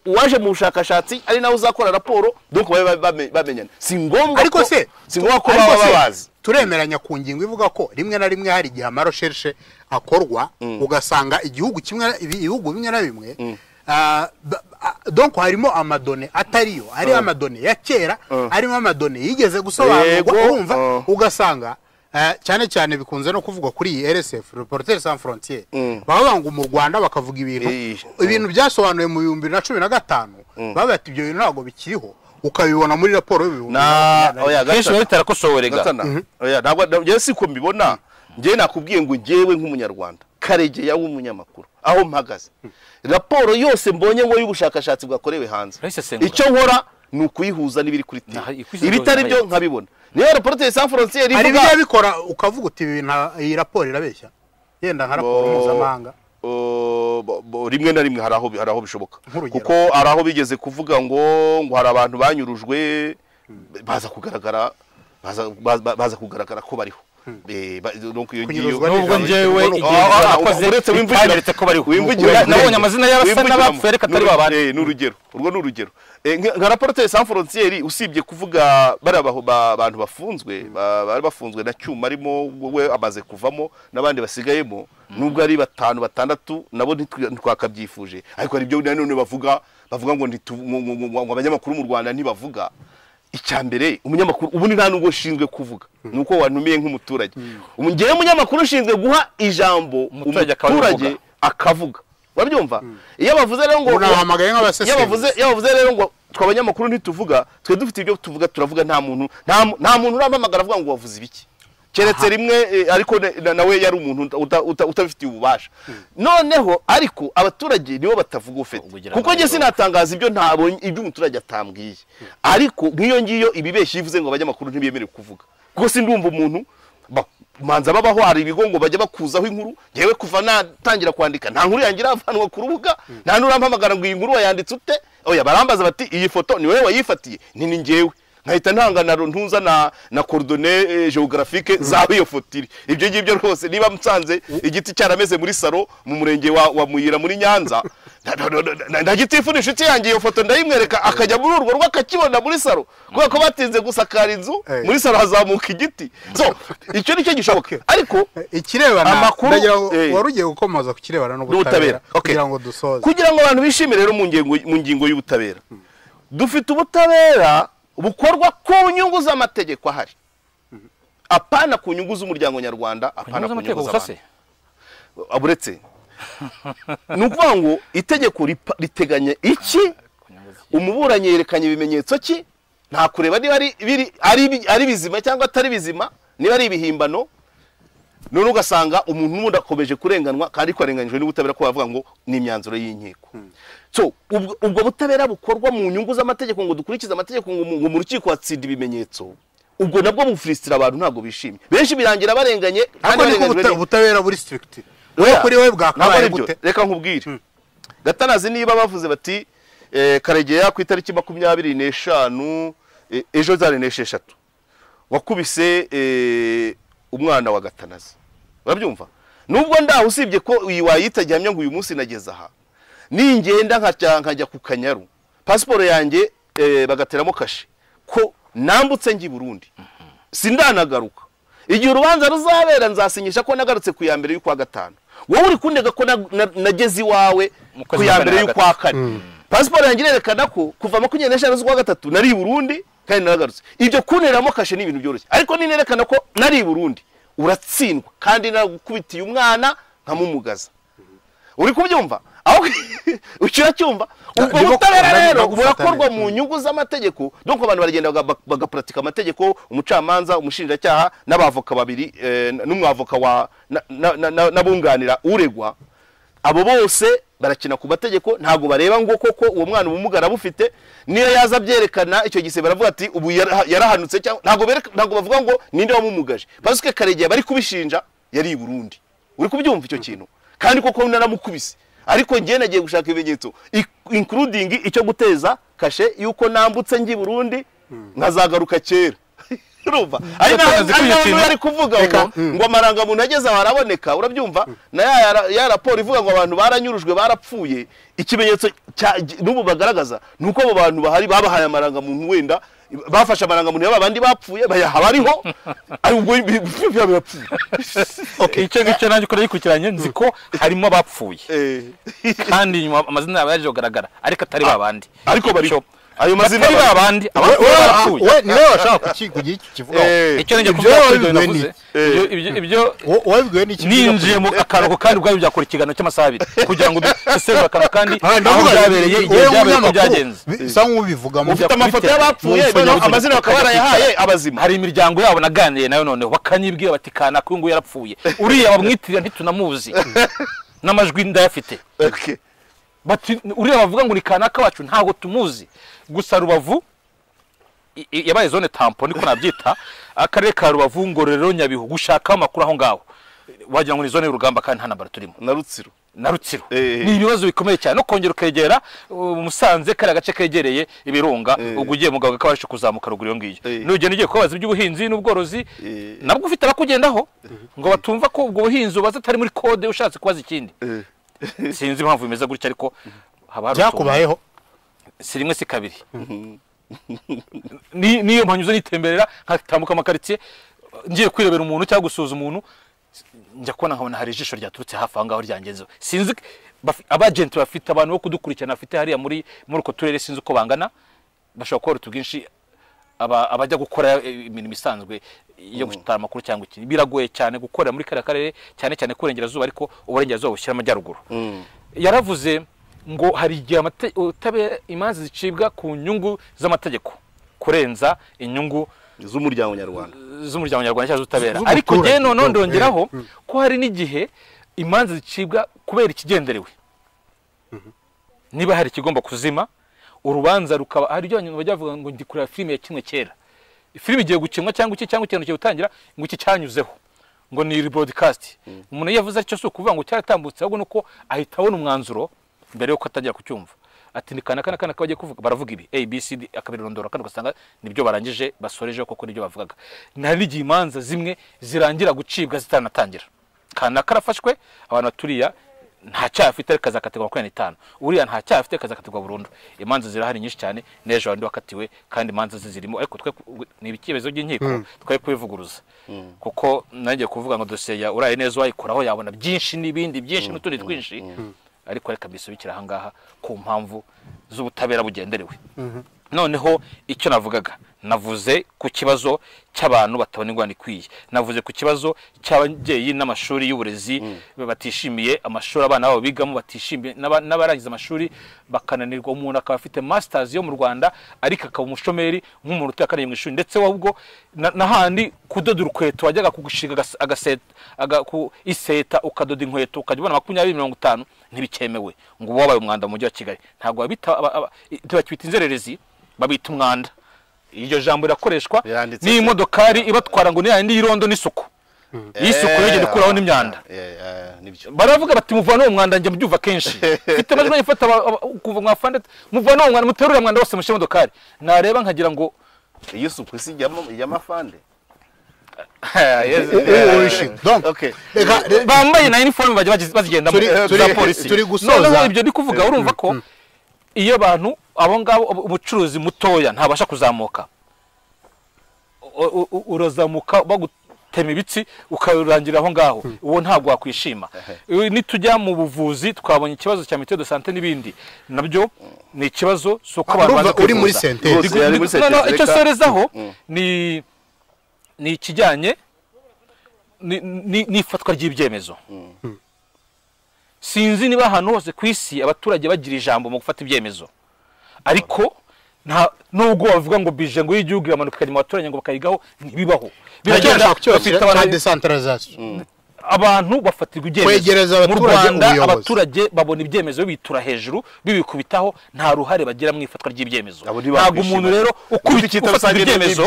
uwaje mu bushakashatsi ari nawe uzakora raporo, donc babe bamenyana. Si ngombwa Ariko ko se si ngombwa ko ariko baba se, babazi. Turemeranya ku ngingo ivuga ko rimwe na rimwe hari igihe ama recherches akorwa, ugasanga igihugu kimwe, ibihugu bimwe na bimwe, donc harimo ama données atariyo, harimo ama données ya kera, harimo ama données yigeze gusobanurwa. Urumva, ugasanga cyane cyane bikunze no kuvugwa kuri iyi RSF, Reporters Sans Frontières, bavuga ngo mu Rwanda bakavuga ibintu ibintu byasobanuwe mu 2015, bavuga bati ibyo bintu ntabwo bikiriho, ukabibona muri raporo y'ibihumbi Na bibiri na makumyabiri na rimwe. Oya, Kenshi Gatana. biba bitarakosowe rega. Gatana. Oya, ntabwo njyewe siko mbibona. Njyewe nakubwiye ngo njyewe nk'umunyarwanda Karegeya w'umunyamakuru, aho mpagaze, raporo yose mbonye ngo y'ubushakashatsi bwakorewe hanze, Urayisesengura. icyo nkora Ni ukuyihuza n'ibiri kuri tele, ibitari byo nkabibona. Niyo Reporters Sans Frontières Hari ivuga ibyo bikora ukavuga uti ibi bintu, iyi raporo irabeshya, yenda nka raporo mpuzamahanga. Rimwe na rimwe hari aho bishoboka. Nk'urugero? Kuko hari aho bigeze kuvuga ngo hari abantu banyurujwe, baza kugaragara ko bariho. Donc iyo ngiyo Kunyuruzwa Nubwo ni njyewe ijambo- igihe nakoze uretse bitanyeretse ko bariho. Wimvugira Nabonye amazina y'abasa n'abapfuye ariko atari babandi. Ni urugero, urwo ni urugero. Nka Reporters Sans Frontières, usibye kuvuga bariya bantu bafunzwe, bari bafunzwe na Cyuma arimo, we amaze kuvamo n'abandi basigayemo, nubwo ari batanu batandatu nabo ntitwakabyifuje, ariko hari ibyo nanone bavuga ngo ngo abanyamakuru mu Rwanda ntibavuga. Icya mbere, umunyamakuru ubundi nta nubwo ushinzwe kuvuga, ni uko wantumiye nk'umuturage. Ngewe umunyamakuru ushinzwe guha ijambo Umuturage akaba ariwe umuturage uvuga. Akavuga, urabyumva? Iyo bavuze rero ngo Ubu nabahamagaye nk'abasesenguzi. Iyo bavuze rero ngo twe abanyamakuru ntituvuga, twe dufite ibyo tuvuga, turavuga. Nta muntu urampamagara avuga ngo wavuze ibiki, keretse rimwe, ariko nawe yari umuntu utabifitiye ububasha. Noneho ariko abaturage nibo batavuga ufite Ugira kuko ngo njye sinatangaza ibyo ntabonye, ibyo umuturage atambwiye. Ariko nk'iyo ngiyo ibibeshya ivuze ngo abanyamakuru ntibemerewe kuvuga, kuko sindumva umuntu manza babaho. Hari ibigo ngo bajya bakuzaho inkuru. Ngewe kuva natangira kwandika nta nkuru yanjye iravanwa ku rubuga, nta n'urampamagara ngo iyi nkuru wayanditse ute. Oya, barambaza bati: "Iyi foto ni wowe wayifatiye?" Ni njyewe, nkahita ntanga na ntuza na coordonnées géographiques zaho iyo foto iri. Ibyo ngibyo rwose, niba nsanze igiti cyarameze muri salo mu murenge wa Muyira muri Nyanza, ndagitifu ni inshuti yanjye, iyo foto ndayimwereka, akajya muri urwo rugo akakibona muri salo, kubera ko batinze gusakara inzu, muri salo hazamuka igiti. So icyo nicyo gishoboka, ariko Ikirebana amakuru, ndagira ngo wari ugiye gukomoza ku kirebana n'ubutabera. n'ubutabera Okay. kugira ngo dusoze. Kugira ngo abantu bishime rero, mu ngingo y'ubutabera, dufite ubutabera bukorwa ku nyungu z'amategeko ahari, apana ku nyungu z'umuryango nyarwanda, apana ku nyungu Z'amategeko gusa se? z'abantu. Uretse ni ukuvuga ngo itegeko riteganya iki, umuburanyi yerekanye ibimenyetso ki, nta kureba niba ari bizima cyangwa atari bizima, niba ari ibihimbano. None ugasanga umuntu n'ubundi akomeje kurenganwa, kandi ko arenganyijwe n'ubutabera, ko bavuga ngo ni imyanzuro y'inkiko. So ubwo butabera bukorwa mu nyungu z'amategeko, ngo dukurikize amategeko, ngo mu rukiko hatsinda ibimenyetso, ubwo nabwo bufurisitira abantu, ntabwo bishimye. Benshi birangira barenganye kandi Ariko niko barenganyijwe ubutabera buri strict Oya, wowe kuri wowe ntabwo bwakabaye ari byo. gute? Reka nkubwire, Gatanazi, niba bavuze bati Karegeya ku itariki 25, ejo zari n'esheshatu, wakubise umwana wa Gatanazi, urabyumva? Nubwo ndaho, usibye ko iyi wayita gihamya ngo uyu munsi nageze aha, ningenda nkajya ku Kanyaru, pasiporo yanjye bagateramo kashe ko nambutse njya i Burundi, sindanagaruka. Igihe urubanza ruzabera nzasinyisha ko nagarutse ku ya mbere y'ukwa gatanu. Wowe uri kundega ko nageze iwawe Mu kwezi ku ya kwa mbere kane. y'ukwa kane. Pasiporo yanjye irerekana ko kuva 25 z'ukwa gatatu nari i Burundi kandi naragarutse. Ibyo kunteramo kashe ni ibintu byoroshye, ariko ninerekana ko nari i Burundi, uratsindwa kandi naragukubitiye umwana nkamumugaza. Uri kubyumva aho uracyumva? Ubwo butabera rero ndagufata burakorwa neza. mu nyungu z'amategeko. Donc abantu baragenda bagapuratika amategeko, umucamanza, umushinjacyaha n'abavoka babiri, n'umwavoka wa n'abunganira uregwa, abo bose barakina ku mategeko. Ntabwo bareba ngo koko uwo mwana ubumuga arabufite. Niyo yaza abyerekana icyo gise, baravuga ati ubu yarahanutse, cyangwa ntabwo bavuga ngo ninde wamumugaje, parce que Karegeya bari kubishinja yari i Burundi. Uri kubyumva icyo kintu? Kandi koko naramukubise, ariko njye nagiye gushaka ibimenyetso, including icyo guteza kashe yuko nambutse njye i Burundi nkazagaruka kera. Urumva ari naho Gatanazi, kuri ari icyo naho kintu- yari kuvuga ngo amarangamuntu ageze aho araboneka. Urabyumva? Na ya raporo ivuga ngo abantu baranyurujwe barapfuye, ikimenyetso n'ubu bagaragaza ni uko abo bantu bahari babahaye amarangamuntu, wenda bafashe amarangamuntu y'aba bandi bapfuye bayaha abariho, ari ubwo birapfuye. Icyo ngicyo nanjye uko nagikurikiranye nzi ko harimo abapfuye, kandi nyuma amazina yabo yaje kugaragara, ariko atari babandi. Ariko bariho. Ayo mazina Batari bariho. babandi, abapfuye barapfuye. We niwe washaka kugira icyo kivugaho. Icyo njye Ibyo kuvuga kuri ibyo wabibwiwe navuze, n'iki? ibyo Wabibwiwe n'iki? Ninjiye mu akaruhuko, kandi ubwabyo byakora ikiganiro cy'amasaha 2 kugira ngo dusesengure akantu, kandi Ah, aho ndavuga byabereye, igihe wowe byabereye, uko nk'umunyamakuru, byagenze. Bisa nk'ubivugamo. Ufite amafoto y'abapfuye, noneho amazina bakaba barayahaye abazima. Hari imiryango yabo naganiriye nayo, noneho bakanyibwira bati kanaka uyu nguyu yarapfuye, uriya bamwitirira ntitunamuzi, n'amajwi ndayafite. Bati uriya bavuga ngo ni kanaka wacu ntabwo tumuzi. Gusa Rubavu Yabaye zone tampon niko nabyita, akarere ka Rubavu, Ngororero, Nyabihu, gushaka amakuru aho ngaho wagira ngo ni zone y'urugamba kandi nta ntambara turimo. Na Rutsiro. Na Rutsiro. Ni ibibazo bikomeye cyane. No kongera ukegera Musanze, kari agace kegereye ibirunga, ubwo ugiye mugabo kabasha kuzamuka ruguru iyo ngiyo. Nugenda ugiye kubaza iby'ubuhinzi n'ubworozi, nabwo ufite abakugendaho ngo batumva ko ubwo buhinzi ubaza atari muri code, ushatse kubaza ikindi. Sinzi impamvu bimeze gutya, ariko haba hari byakubayeho si rimwe si kabiri. Niyo mpanyuze nitemberera nkatambuka amakaritsiye ngiye kwirebera umuntu cyangwa gusuza umuntu, njya kubona nkabona hari ijisho ryaturutse hafi aho ngaho ryangezeho. Sinzi abagenti bafite abantu bo kudukurikirana bafite hariya muri uko turere, sinzi uko bangana, bashobora kuba utubwinshi abajya gukora imirimo isanzwe yo gutara amakuru cyangwa iki. Biragoye cyane gukorera muri kariya karere, cyane cyane kurengerazuba, ariko uburengerazuba bushyira amajyaruguru. Yaravuze ngo hari igihe imanza zicibwa ku nyungu z'amategeko kurenza inyungu z'umuryango nyarwanda, z'umuryango nyarwanda cyangwa z'ubutabera. Ariko njye none ndongeraho ko hari n'igihe imanza zicibwa kubera ikigenderewe. Niba hari ikigomba kuzima, urubanza rukaba hari ibyo abantu bajya bavuga ngo ndi kureba filime yakinwe kera, filime igiye gukinwa cyangwa iki cyangwa ikintu kigiye gutangira ngo iki cyanyuzeho ngo ni broadcast. Umuntu iyo yavuze atyo si ukuvuga ngo cyaratambutse, ahubwo nuko ahita abona umwanzuro mbere yuko atangira kucyumva. Ati ni kana kana kana kabagiye kuvuga, baravuga ibi A B C D, akabirondora kandi ugasanga nibyo barangije basoreje koko nibyo bavugaga. Nari n'igihe imanza zimwe zirangira gucibwa zitanatangira. Kana karafashwe, abantu baturiya nta cyaha afite kazakatirwa 25, uriya nta cyaha afite kazakatirwa burundu. Imanza zirahari nyinshi cyane, n'ejo abandi wakatiwe kandi imanza zizirimo, ariko twe ni ibikebezo by'inkiko twe kubivuguruza. Kuko nanjye kuvuga ngo dosiye ya uraye neza wayikoraho yabona byinshi n'ibindi byinshi n'utundi twinshi, ariko reka bisubikira aha ngaha ku mpamvu z'ubutabera bugenderewe. Noneho icyo navugaga, navuze ku kibazo cy'abantu batabona ingwano ikwiye, navuze ku kibazo cy'ababyeyi n'amashuri y'uburezi batishimiye amashuri abana babo bigamo, batishimiye n'abarangiza amashuri bakananirwa. Umuntu akaba afite masters yo mu Rwanda ariko akaba umushomeri nk'umuntu utakaniye mu ishuri, ndetse ahubwo n'ahandi kudoda urukweto wajyaga kugushinga agaseta iseta ukadoda inkweto ukajya ubona 20 50, ntibikemewe ngo wabaye umwanda mu mujyi wa Kigali. Ntabwo babita inzererezi, babita umwanda. Iryo jambo rirakoreshwa ni imodokari ibatwara ngo ni yandi y'irondo n'isuku, isuku yigende kuraho n'imyanda. Baravuga bati muvana uwo mwanda, njye mbyumva kenshi mfite amajwi ifata kuva mwafande, muvana uwo mwanda, muterura mwanda wose mushyire imodokari. Nareba nkagira ngo iyo suku si y'amafande bambaye na uniform bajya bazigendamo za polisi. Noneho ibyo ndi kuvuga, urumva ko iyo abantu abo ngabo umucuruzi mutoya ntabasha kuzamuka, urazamuka bagutema ibitsi ukarangira aho ngaho, uwo ntabwo wakwishima. Nitujya mu buvuzi twabonye ikibazo cya mutuelle de santé n'ibindi, nabyo ni ikibazo suko abantu baza uri muri synthèse. Icyo sorezaho ni ikijyanye n'ifatwa ry'ibyemezo. Sinzi niba ahantu hose ku isi abaturage bagira ijambo mu gufata ibyemezo, ariko nubwo bavuga ngo bije ngo y'igihugu iramanuka ikajya mu baturage ngo bakayigaho, ntibibaho. Biragenda decentralisation, abantu bafatirwa ibyemezo mu Rwanda. Abaturage babona ibyemezo bitura hejuru bibikubitaho, nta ruhare bagira mu ifatwa ry'ibyemezo. Ntabwo umuntu rero ukubita ibyemezo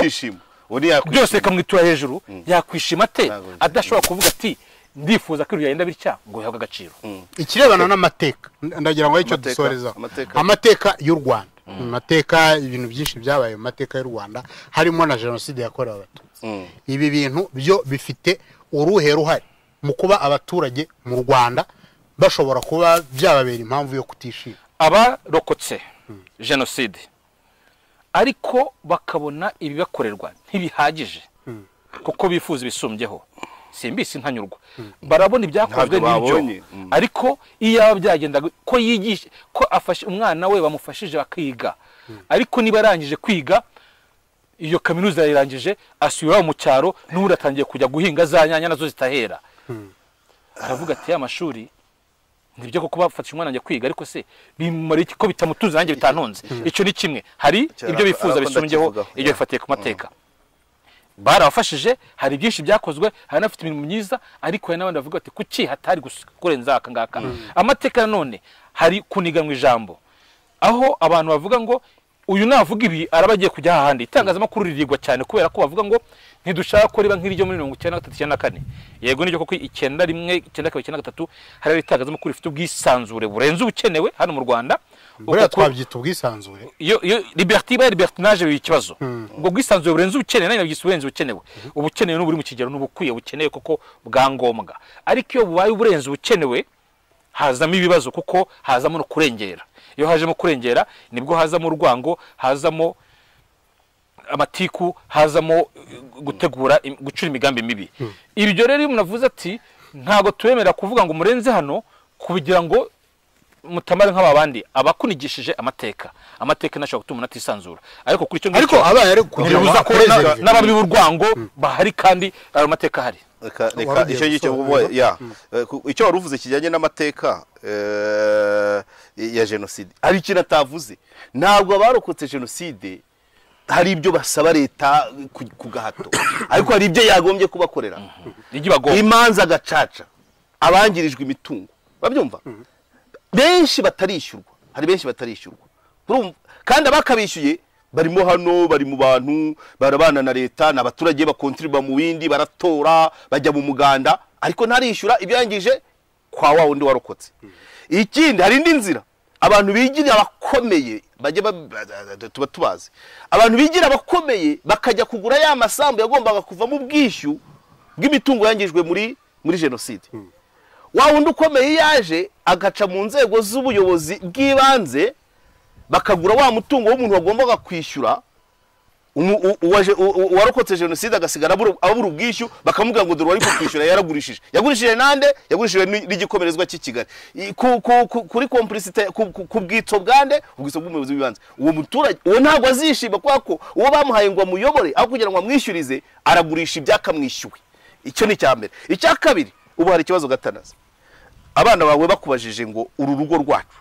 byose kamwitura hejuru yakwishima ate adashobora kuvuga ati ndifuza ko yagenda bitya ngo yahabwe agaciro. Ikirebana n'amateka ndagira ngo icyo dusoreza, amateka y'u Rwanda, amateka ibintu byinshi byabaye mu mateka y'u Rwanda harimo na jenoside yakorewe abatutsi. Ibi bintu byo bifite uruhe ruhare mu kuba abaturage mu Rwanda bashobora kuba byababera impamvu yo kutishima? Abarokotse jenoside ariko bakabona ibibakorerwa ntibihagije kuko bifuza ibisumbyeho, simbisi ntanyurwa, barabona ibyakozwe n'ibyo, ariko iyo byagenda ko yigisha ko afashe umwana we bamufashije bakiga, ariko niba arangije kwiga iyo kaminuza yayirangije asubira mu cyaro n'ubu atangiye kujya guhinga za nyanya nazo zitahera, aravuga ati ya mashuri nibyo koko bafashe umwana njye kwiga, ariko se bimara iki ko bitamutuza nanjye bitantonze. Icyo ni kimwe. Hari ibyo bifuza bisumbyeho, ibyo bifatiye ku mateka barabafashije, hari byinshi byakozwe, hari n'abafite imirimo myiza, ariko hari n'abandi bavuga bati kuki hatari kurenza aka ngaka. Amateka none hari kuniganwa ijambo, aho abantu bavuga ngo Uyu navuga ibi araba agiye kujya ahandi. Itangazamakuru ririgwa cyane kubera ko bavuga ngo ntidushaka ko riba nk'iryo muri 93 94. Yego niryo koko 91 92 93 hari itangazamakuru rifite ubwisanzure burenze ubukenewe hano mu Rwanda. Buriya twabyita ubwisanzure iyo liberté iba libertinage biba ikibazo. Ubwo bwisanzure burenze ubukenewe nayo nabyise uburenze ubukenewe. Ubukenewe n'uburi mu kigero n'ubukwiye bukenewe koko bwa ngombwa, ariko iyo bubaye uburenze ubukenewe hazamo ibibazo kuko hazamo no kurengera. Iyo hajemo kurengera nibwo hazamo urwango, hazamo amatiku, hazamo gutegura gucura imigambi mibi. Ibyo rero iyo umuntu avuze ati ntago twemera kuvuga ngo murenze hano kugira ngo mutamare nk'ababandi abakunigishije amateka. Amateka nashobora gutuma umuntu atisanzura, ariko kuri icyo ngicyo ariko abaye ari kugira ngo n'ababi b'urwango bahari kandi ayo mateka ahari. Reka icyo ngicyo ya icyo wari uvuze kijyanye n'amateka ya jenoside, hari ikintu atavuze. Ntabwo abarokotse jenoside hari ibyo basaba leta ku gahato, ariko hari ibyo yagombye kubakorera. Imanza gacaca, abangirijwe imitungo, babyumva benshi batarishyurwa, hari benshi batarishyurwa kandi abakabishyuye barimo hano, bari mu bantu barabana na leta, n'abaturage bakontriba mu bindi, baratora, bajya mu muganda, ariko ntarishyura ibyo yangije kwa wa wundi warokotse. Ikindi hari indi nzira abantu bigira abakomeye bajya tuba tubazi, abantu bigira abakomeye bakajya kugura ya masambu yagombaga kuva mu bwishyu bw'imitungo yangijwe muri jenoside. Wa wundi ukomeye yaje agaca mu nzego z'ubuyobozi bw'ibanze bakagura wa mutungo w'umuntu wagombaga kwishyura, uwarokotse jenoside agasigara abura ubwishyu, bakamubwira ngo dore wari kwishyura yaragurishije. Yagurishije nande? Yagurishije n'igikomerezwa cy'i Kigali kuri complicité, ku bwitso bwande, ubwitso bw'umuyobozi w'ibanze. Uwo muturage uwo ntabwo azishima kubera ko uwo bamuhaye ngo amuyobore aho kugira ngo amwishyurize aragurisha ibyakamwishyuwe. Icyo ni icya mbere. Icya kabiri, ubu hari ikibazo Gatanazi. Abana bawe bakubajije ngo uru rugo rwacu,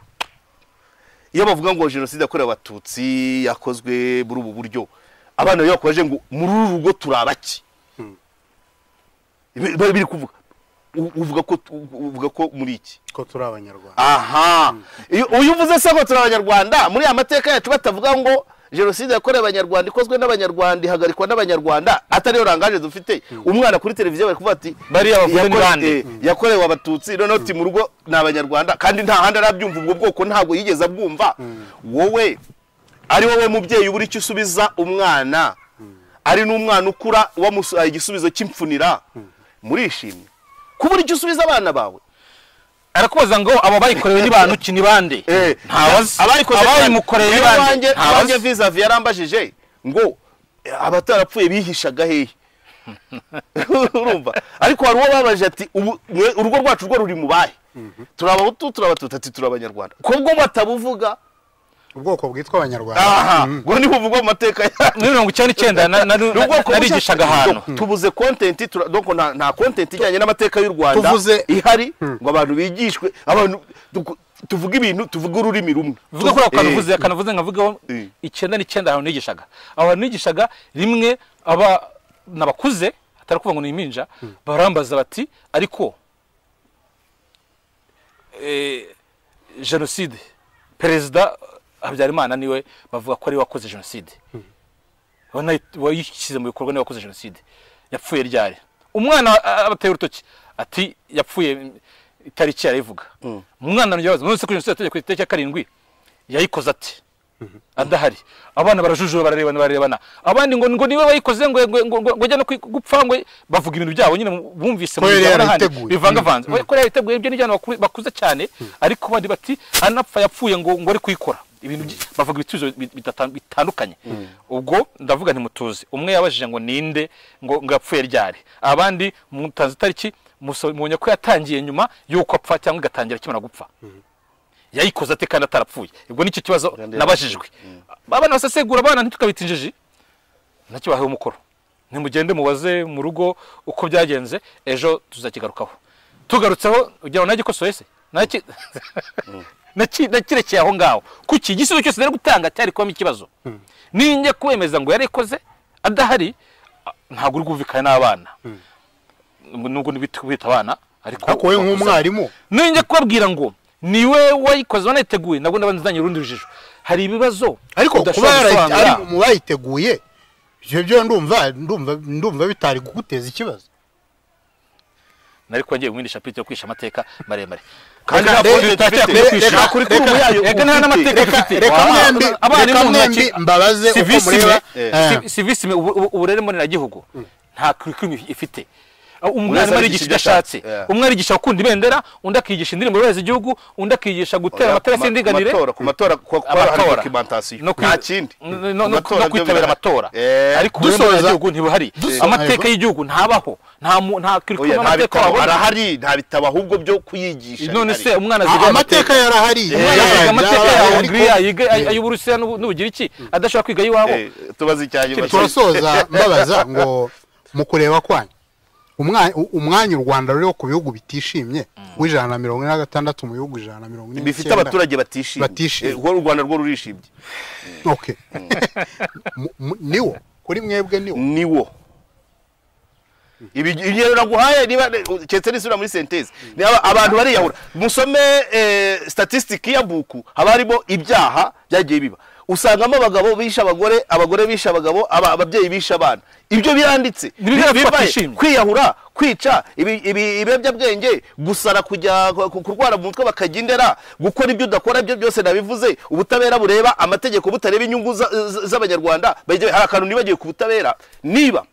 iyo bavuga ngo jenoside yakorewe abatutsi yakozwe muri ubu buryo, abana bawe bakubaje ngo muri uru rugo turabaki, bari kuvuga uvuga ko muri iki ko turi abanyarwanda. Aha, uyu uvuze se ko turi abanyarwanda muri amateka yacu batavuga ngo jenoside yakorewe abanyarwanda ikozwe n'abanyarwanda ihagarikwa n'abanyarwanda, atari yo rangaje dufite. Umwana kuri televiziyo bari kuvuga ati bariya bavuze ni bande yakorewe abatutsi, none ati mu rugo ni abanyarwanda, kandi nta handi arabyumva, ubwo bwoko ntabwo yigeze abwumva. Wowe ari wowe mubyeyi uburi icyo usubiza umwana, ari n'umwana ukura wamusubiza igisubizo cy'imfunira, murishimye kubura icyo usubiza abana bawe. Arakubaza ngo abo bayikorewe ni bantu ki ni bande? Ntawazi abayimukoreye ni bande? Ntawazi. Vis-a-vis yarambajije ngo abatarapfuye bihishaga hehe? Urumva, ariko hari uwo babaje ati urugo rwacu rwo ruri mu bahe? Turabahutu, turabatutsi, ati turabanyarwanda. Ko bwo batabuvuga ubwoko bwitwa abanyarwanda. Aha, ngo ni buvugwa mu mateka ya 1999 narigishaga ahantu tubuze content, donc nta content ijyanye n'amateka y'u Rwanda ihari ngo abantu bigishwe, abantu tuvuga ibintu, tuvuga ururimi rumwe. Vuga ko kanavuze kanavuze nkavuga 99 ahantu nigishaga. Aho nigishaga rimwe aba nabakuze atari kuvuga ngo ni iminja, barambaza bati ariko jenoside perezida Habyarimana niwe bavuga ko ari wakoze jenoside, wayishyize mu bikorwa niwe wakoze jenoside, yapfuye ryari? Umwana abateye urutoki ati yapfuye itariki yarayivuga. Umwana nyabaza none se ko jenoside yategekwe ku itariki ya 7 yayikoze ati adahari? Abana barajujura bararebana barebana, abandi ngo niwe wayikoze ngo ngo njya no gupfa, ngo bavuga ibintu byabo nyine bumvise mu n'ahandi bivangavanze. Ko yariteguye ibyo n'ijyana bakuze cyane, ariko bandi bati anapfa yapfuye ngo ari kuyikora. Ibintu bavuga ibituzo bitandukanye. Ubwo ndavuga nti mutuzi, umwe yabajije ngo ninde ngo yapfuye ryari, abandi mutanze itariki mubonye ko yatangiye nyuma yuko apfa cyangwa igatangira akimara gupfa, yayikoze ate kandi atarapfuye? Ubwo nicyo kibazo nabajijwe. Abana basesegura abana ntitukabita injiji, nacyo bahewe umukoro, nimugende mubaze mu rugo uko byagenze, ejo tuzakigarukaho. Tugarutseho ugira ngo nagikosoye se nakirekeye aho ngaho, kuki igisubizo cyose nari gutanga cyari kubamo ikibazo. Ninjye kwemeza ngo yarikoze adahari, ntabwo uri kumvikana n'abana, nubwo nibita abana, ariko wowe nk'umwarimu ninjye kubabwira ngo Niwe wayikoze wanayiteguye, nabwo ndabanzanye urundi rujijo. Hari ibibazo ariko kuba ari mu bayiteguye ibyo byo ndumva bitari kuguteza ikibazo. Nari kwagiye mu yindi chapitre yo kwisha amateka maremare. Kandi reka mwembi mbabaze uko mureba civisme, uburere mboneragihugu nta curriculum ifite. Umwarimu arigisha ibyo ashatse, umwe arigisha gukunda ibendera, undi akigisha indirimbo yubahiriza igihugu, undi akigisha gutera amaterasi y'indinganire, ku matora amatora documentation nta kindi, no kwitabira amatora. Ariko uburere mboneragihugu ntibuhari, amateka y'igihugu ntabaho, nta curriculum amateka wabona arahari, nta bitabo ahubwo byo kuyigisha. None se umwana aziga amateka yarahari, amateka ya Hongiriya yiga ay'Uburusiya n'Ubugiriki adashobora kwiga iwabo. Tubaze icyanyu turasoza mbabaza ngo mu kureba kwanyu umwanya u Rwanda ruriho ku bihugu bitishimye w'146 mu bihugu 149 bifite abaturage batishimye, u Rwanda rwo rurishimye. Okay, niwo kuri mwebwe niwo ibigero naguhaye niba cyetse nisura muri synthèse abantu bariyahura. Musome statistique ya buku, haba harimo ibyaha byagiye biba, usangamo abagabo bisha abagore, abagore bisha abagabo, ababyeyi bisha abana. Ibyo biranditse. Kwiyahura, kwica, ibiyobyabwenge, gusara, kujya kurwara mu mutwe bakajya indera, gukora ibyo udakora, ibyo byose nabivuze. Ubutabera bureba amategeko, butareba inyungu z'abanyarwanda. Hari akantu nibagiwe ku butabera. Niba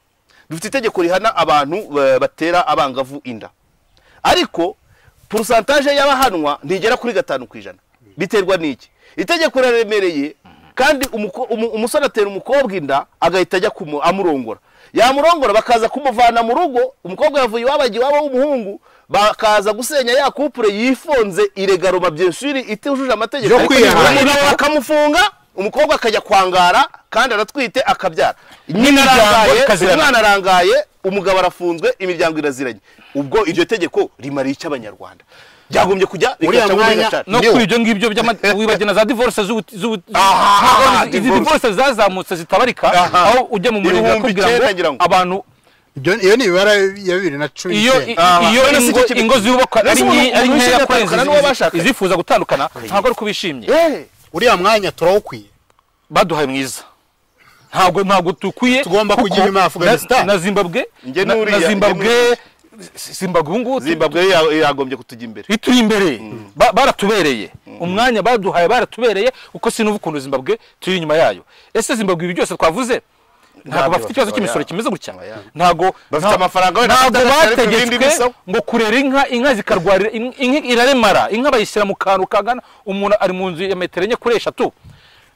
dufite itegeko rihana abantu batera abangavu inda, ariko pourcentage y'abahanwa ntigera kuri 5%. Biterwa n'iki? Itegeko riraremereye, kandi umusore atera umukobwa inda agahita ajya amurongora, yamurongora bakaza kumuvana mu rugo, umukobwa yavuye iwabo agiye iwabo w'umuhungu, bakaza gusenya ya couple yifonze iregaroma bien sûr itujuje amategeko, bakamufunga, umukobwa akajya kwangara kandi aratwite akabyara, nyina arangaye, umwana arangaye, umugabo arafunzwe, imiryango iraziranye. Ubwo iryo tegeko rimariye icyo abanyarwanda? Byagombye kujya bigaca muri gacaca. No kuri ibyo ngibyo wibagena za divorce divorce zazamutse zitabarika, aho ujya mu murenge akubwira ngo abantu iyo ni ibara ya 2019 iyo ingo zubakwa ari nkeya kurenza izifuza gutandukana, ntabwo ari kubishimye. Uriya mwanya turawukwiye, baduhaye mwiza, ntabwo tukwiye. Tugomba kujya inyuma ya Afghanistan na Zimbabwe, Zimbabwe ngubu Zimbabwe yagombye kutujya imbere, ituri imbere, baratubereye umwanya baduhaye, baratubereye uko sinuva ukuntu Zimbabwe turi inyuma yayo. Ese Zimbabwe ibi byose twavuze ntabwo bafite ikibazo cy'imisoro kimeze gutya, ntabwo bafite amafaranga, ntabwo bategetswe ngo kurera inka, inka zikarwarira, inka iraremara, inka bayishyira mu kantu kagana umuntu ari mu nzu ya metero 4 kuri 3,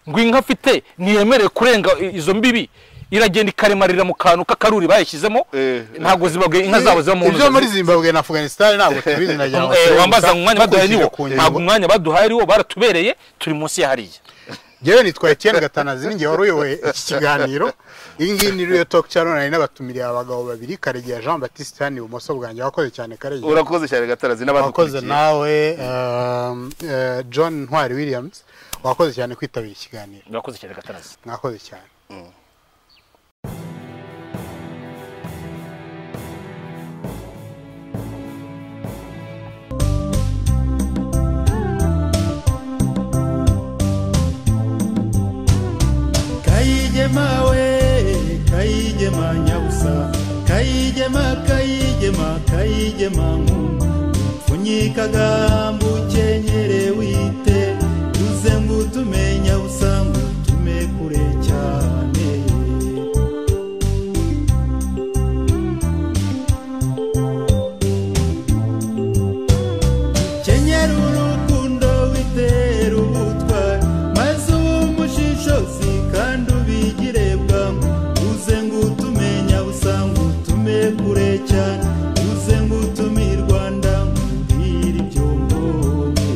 ngo inka afite ntiyemerewe kurenga izo mbibi, iragenda ikaremarira mu kantu k'akaruri bayishyizemo. Ntabwo Zimbabwe inka zabo ziba mu nzu. Ibyo muri Zimbabwe na Afghanistan ntabwo tubizi, nagira ngo wambaza umwanya baduhaye niwo, ntabwo umwanya baduhaye ariwo, baratubereye, turi munsi ya hariya. Jewe nitwa Etienne Gatanazi, ninjye wari uyoboye iki kiganiro. Iyi ngiyi ni Real Talk Channel, nari nabatumiriye abagabo babiri, Karegeya Jean Baptiste hano ibumoso bwanjye. Wakoze cyane Karegeya. Urakoze cyane Gatanazi n'abadukurikiye. Wakoze nawe John Ntwari Williams, wakoze cyane kwitabira ikiganiro. Urakoze cyane Gatanazi. Mwakoze cyane. Kayigema we, Kayigema nyabusa, Kayigema, Kayigema, Kayigema nkunda, upfunyikaga mbukenyere wite, uze ngutume nyabusa ngutume kure cyane. Kenyera urukundo witera ubutwari, maze umushishozi kandi ubigire bwangu, uze ngutume nyabusa ngutume kure cyane, uze ngutume i Rwanda nkubwire ibyo mbonye.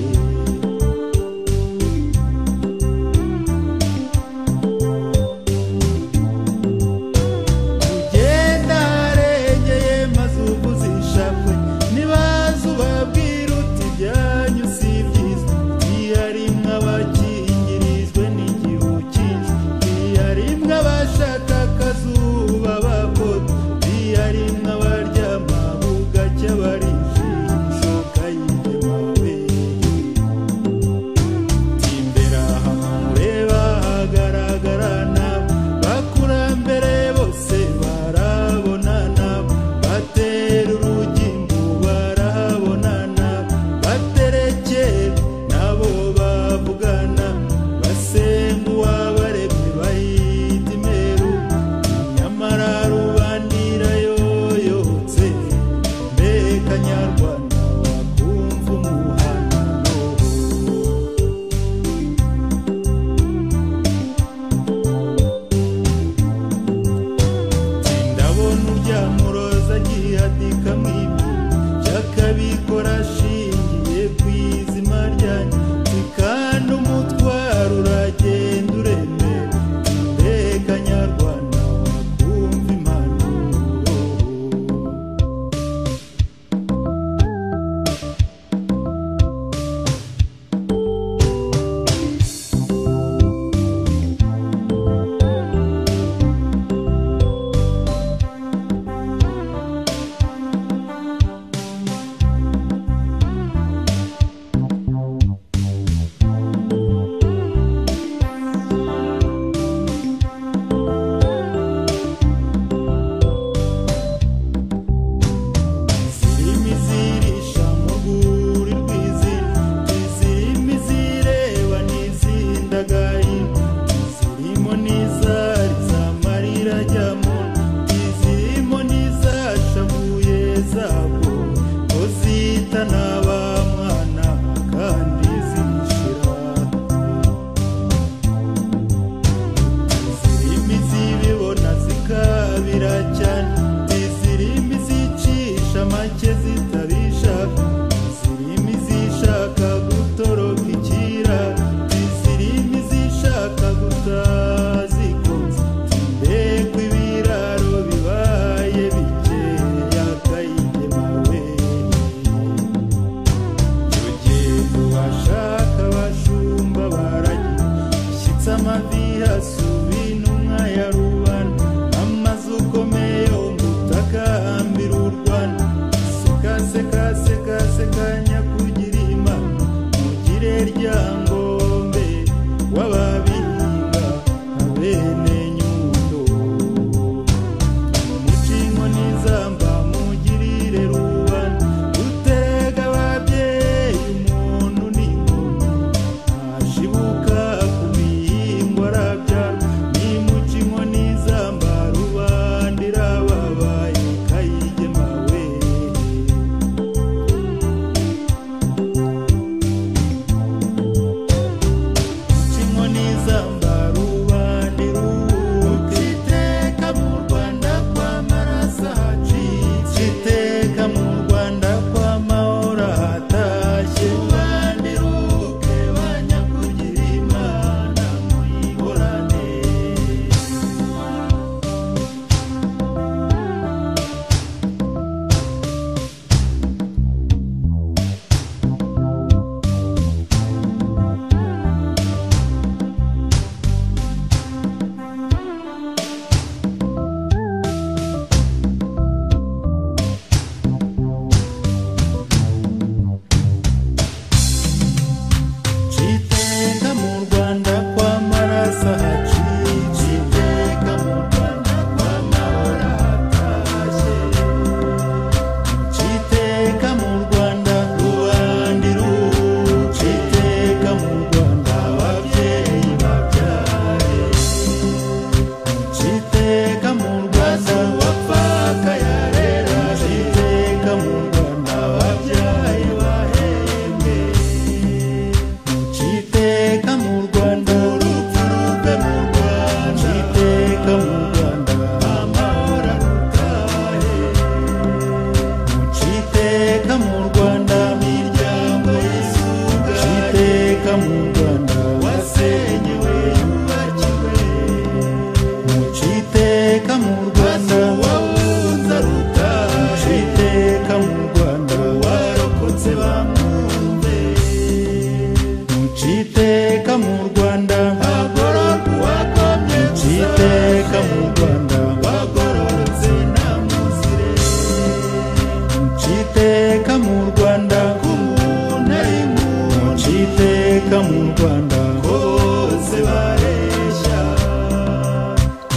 mu Rwanda ko umuntu ari muntu, muciteka mu Rwanda kose bareshya,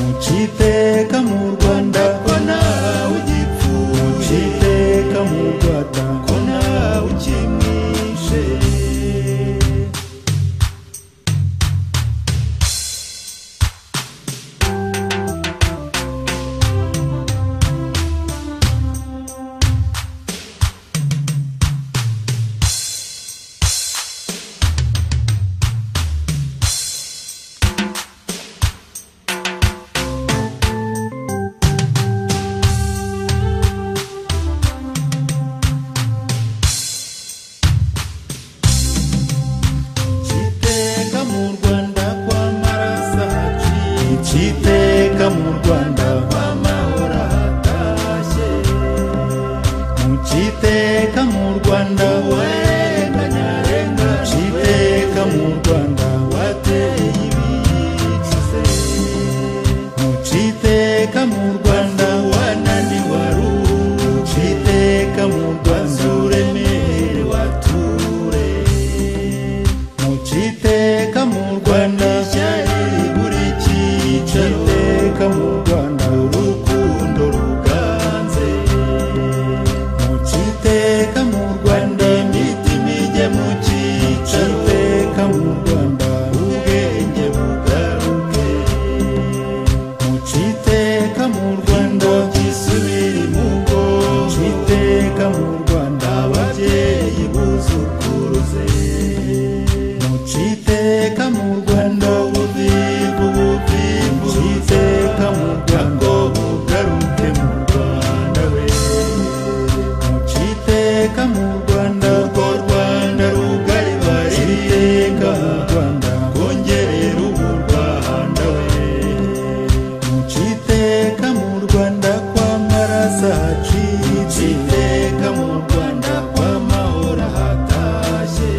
muciteka mu Rwanda ko nawe ugipfuye, muciteka mu Rwanda ko nawe ukimwishe. Muciteka mu Rwanda kw'amahoro ahatashye, muciteka mu Rwanda warenganya, muciteka mu Rwanda wateye ibicuze, muciteka mu Rwanda wananiwe muciteka mu Rwanda uremere wature, muciteka mu Rwanda muciteka mu Rwanda urukundo ruganze, muciteka mu Rwanda imitima ijye mu cyicaro, muciteka mu Rwanda ubwenge bugaruke, muciteka mu Rwanda gisubire imugo, muciteka mu Rwanda ababyeyi buzukuruze, muciteka mu Rwanda ubuvivu muciteka mu Rwanda bugaruke mu Rwanda we, muciteka mu Rwanda urwo Rwanda rugari baririmbwa mu Rwanda kongerera ubu Rwanda we, muciteka mu Rwanda kw'amaraso acitse, muciteka mu Rwanda kw'amahoro ahatashye.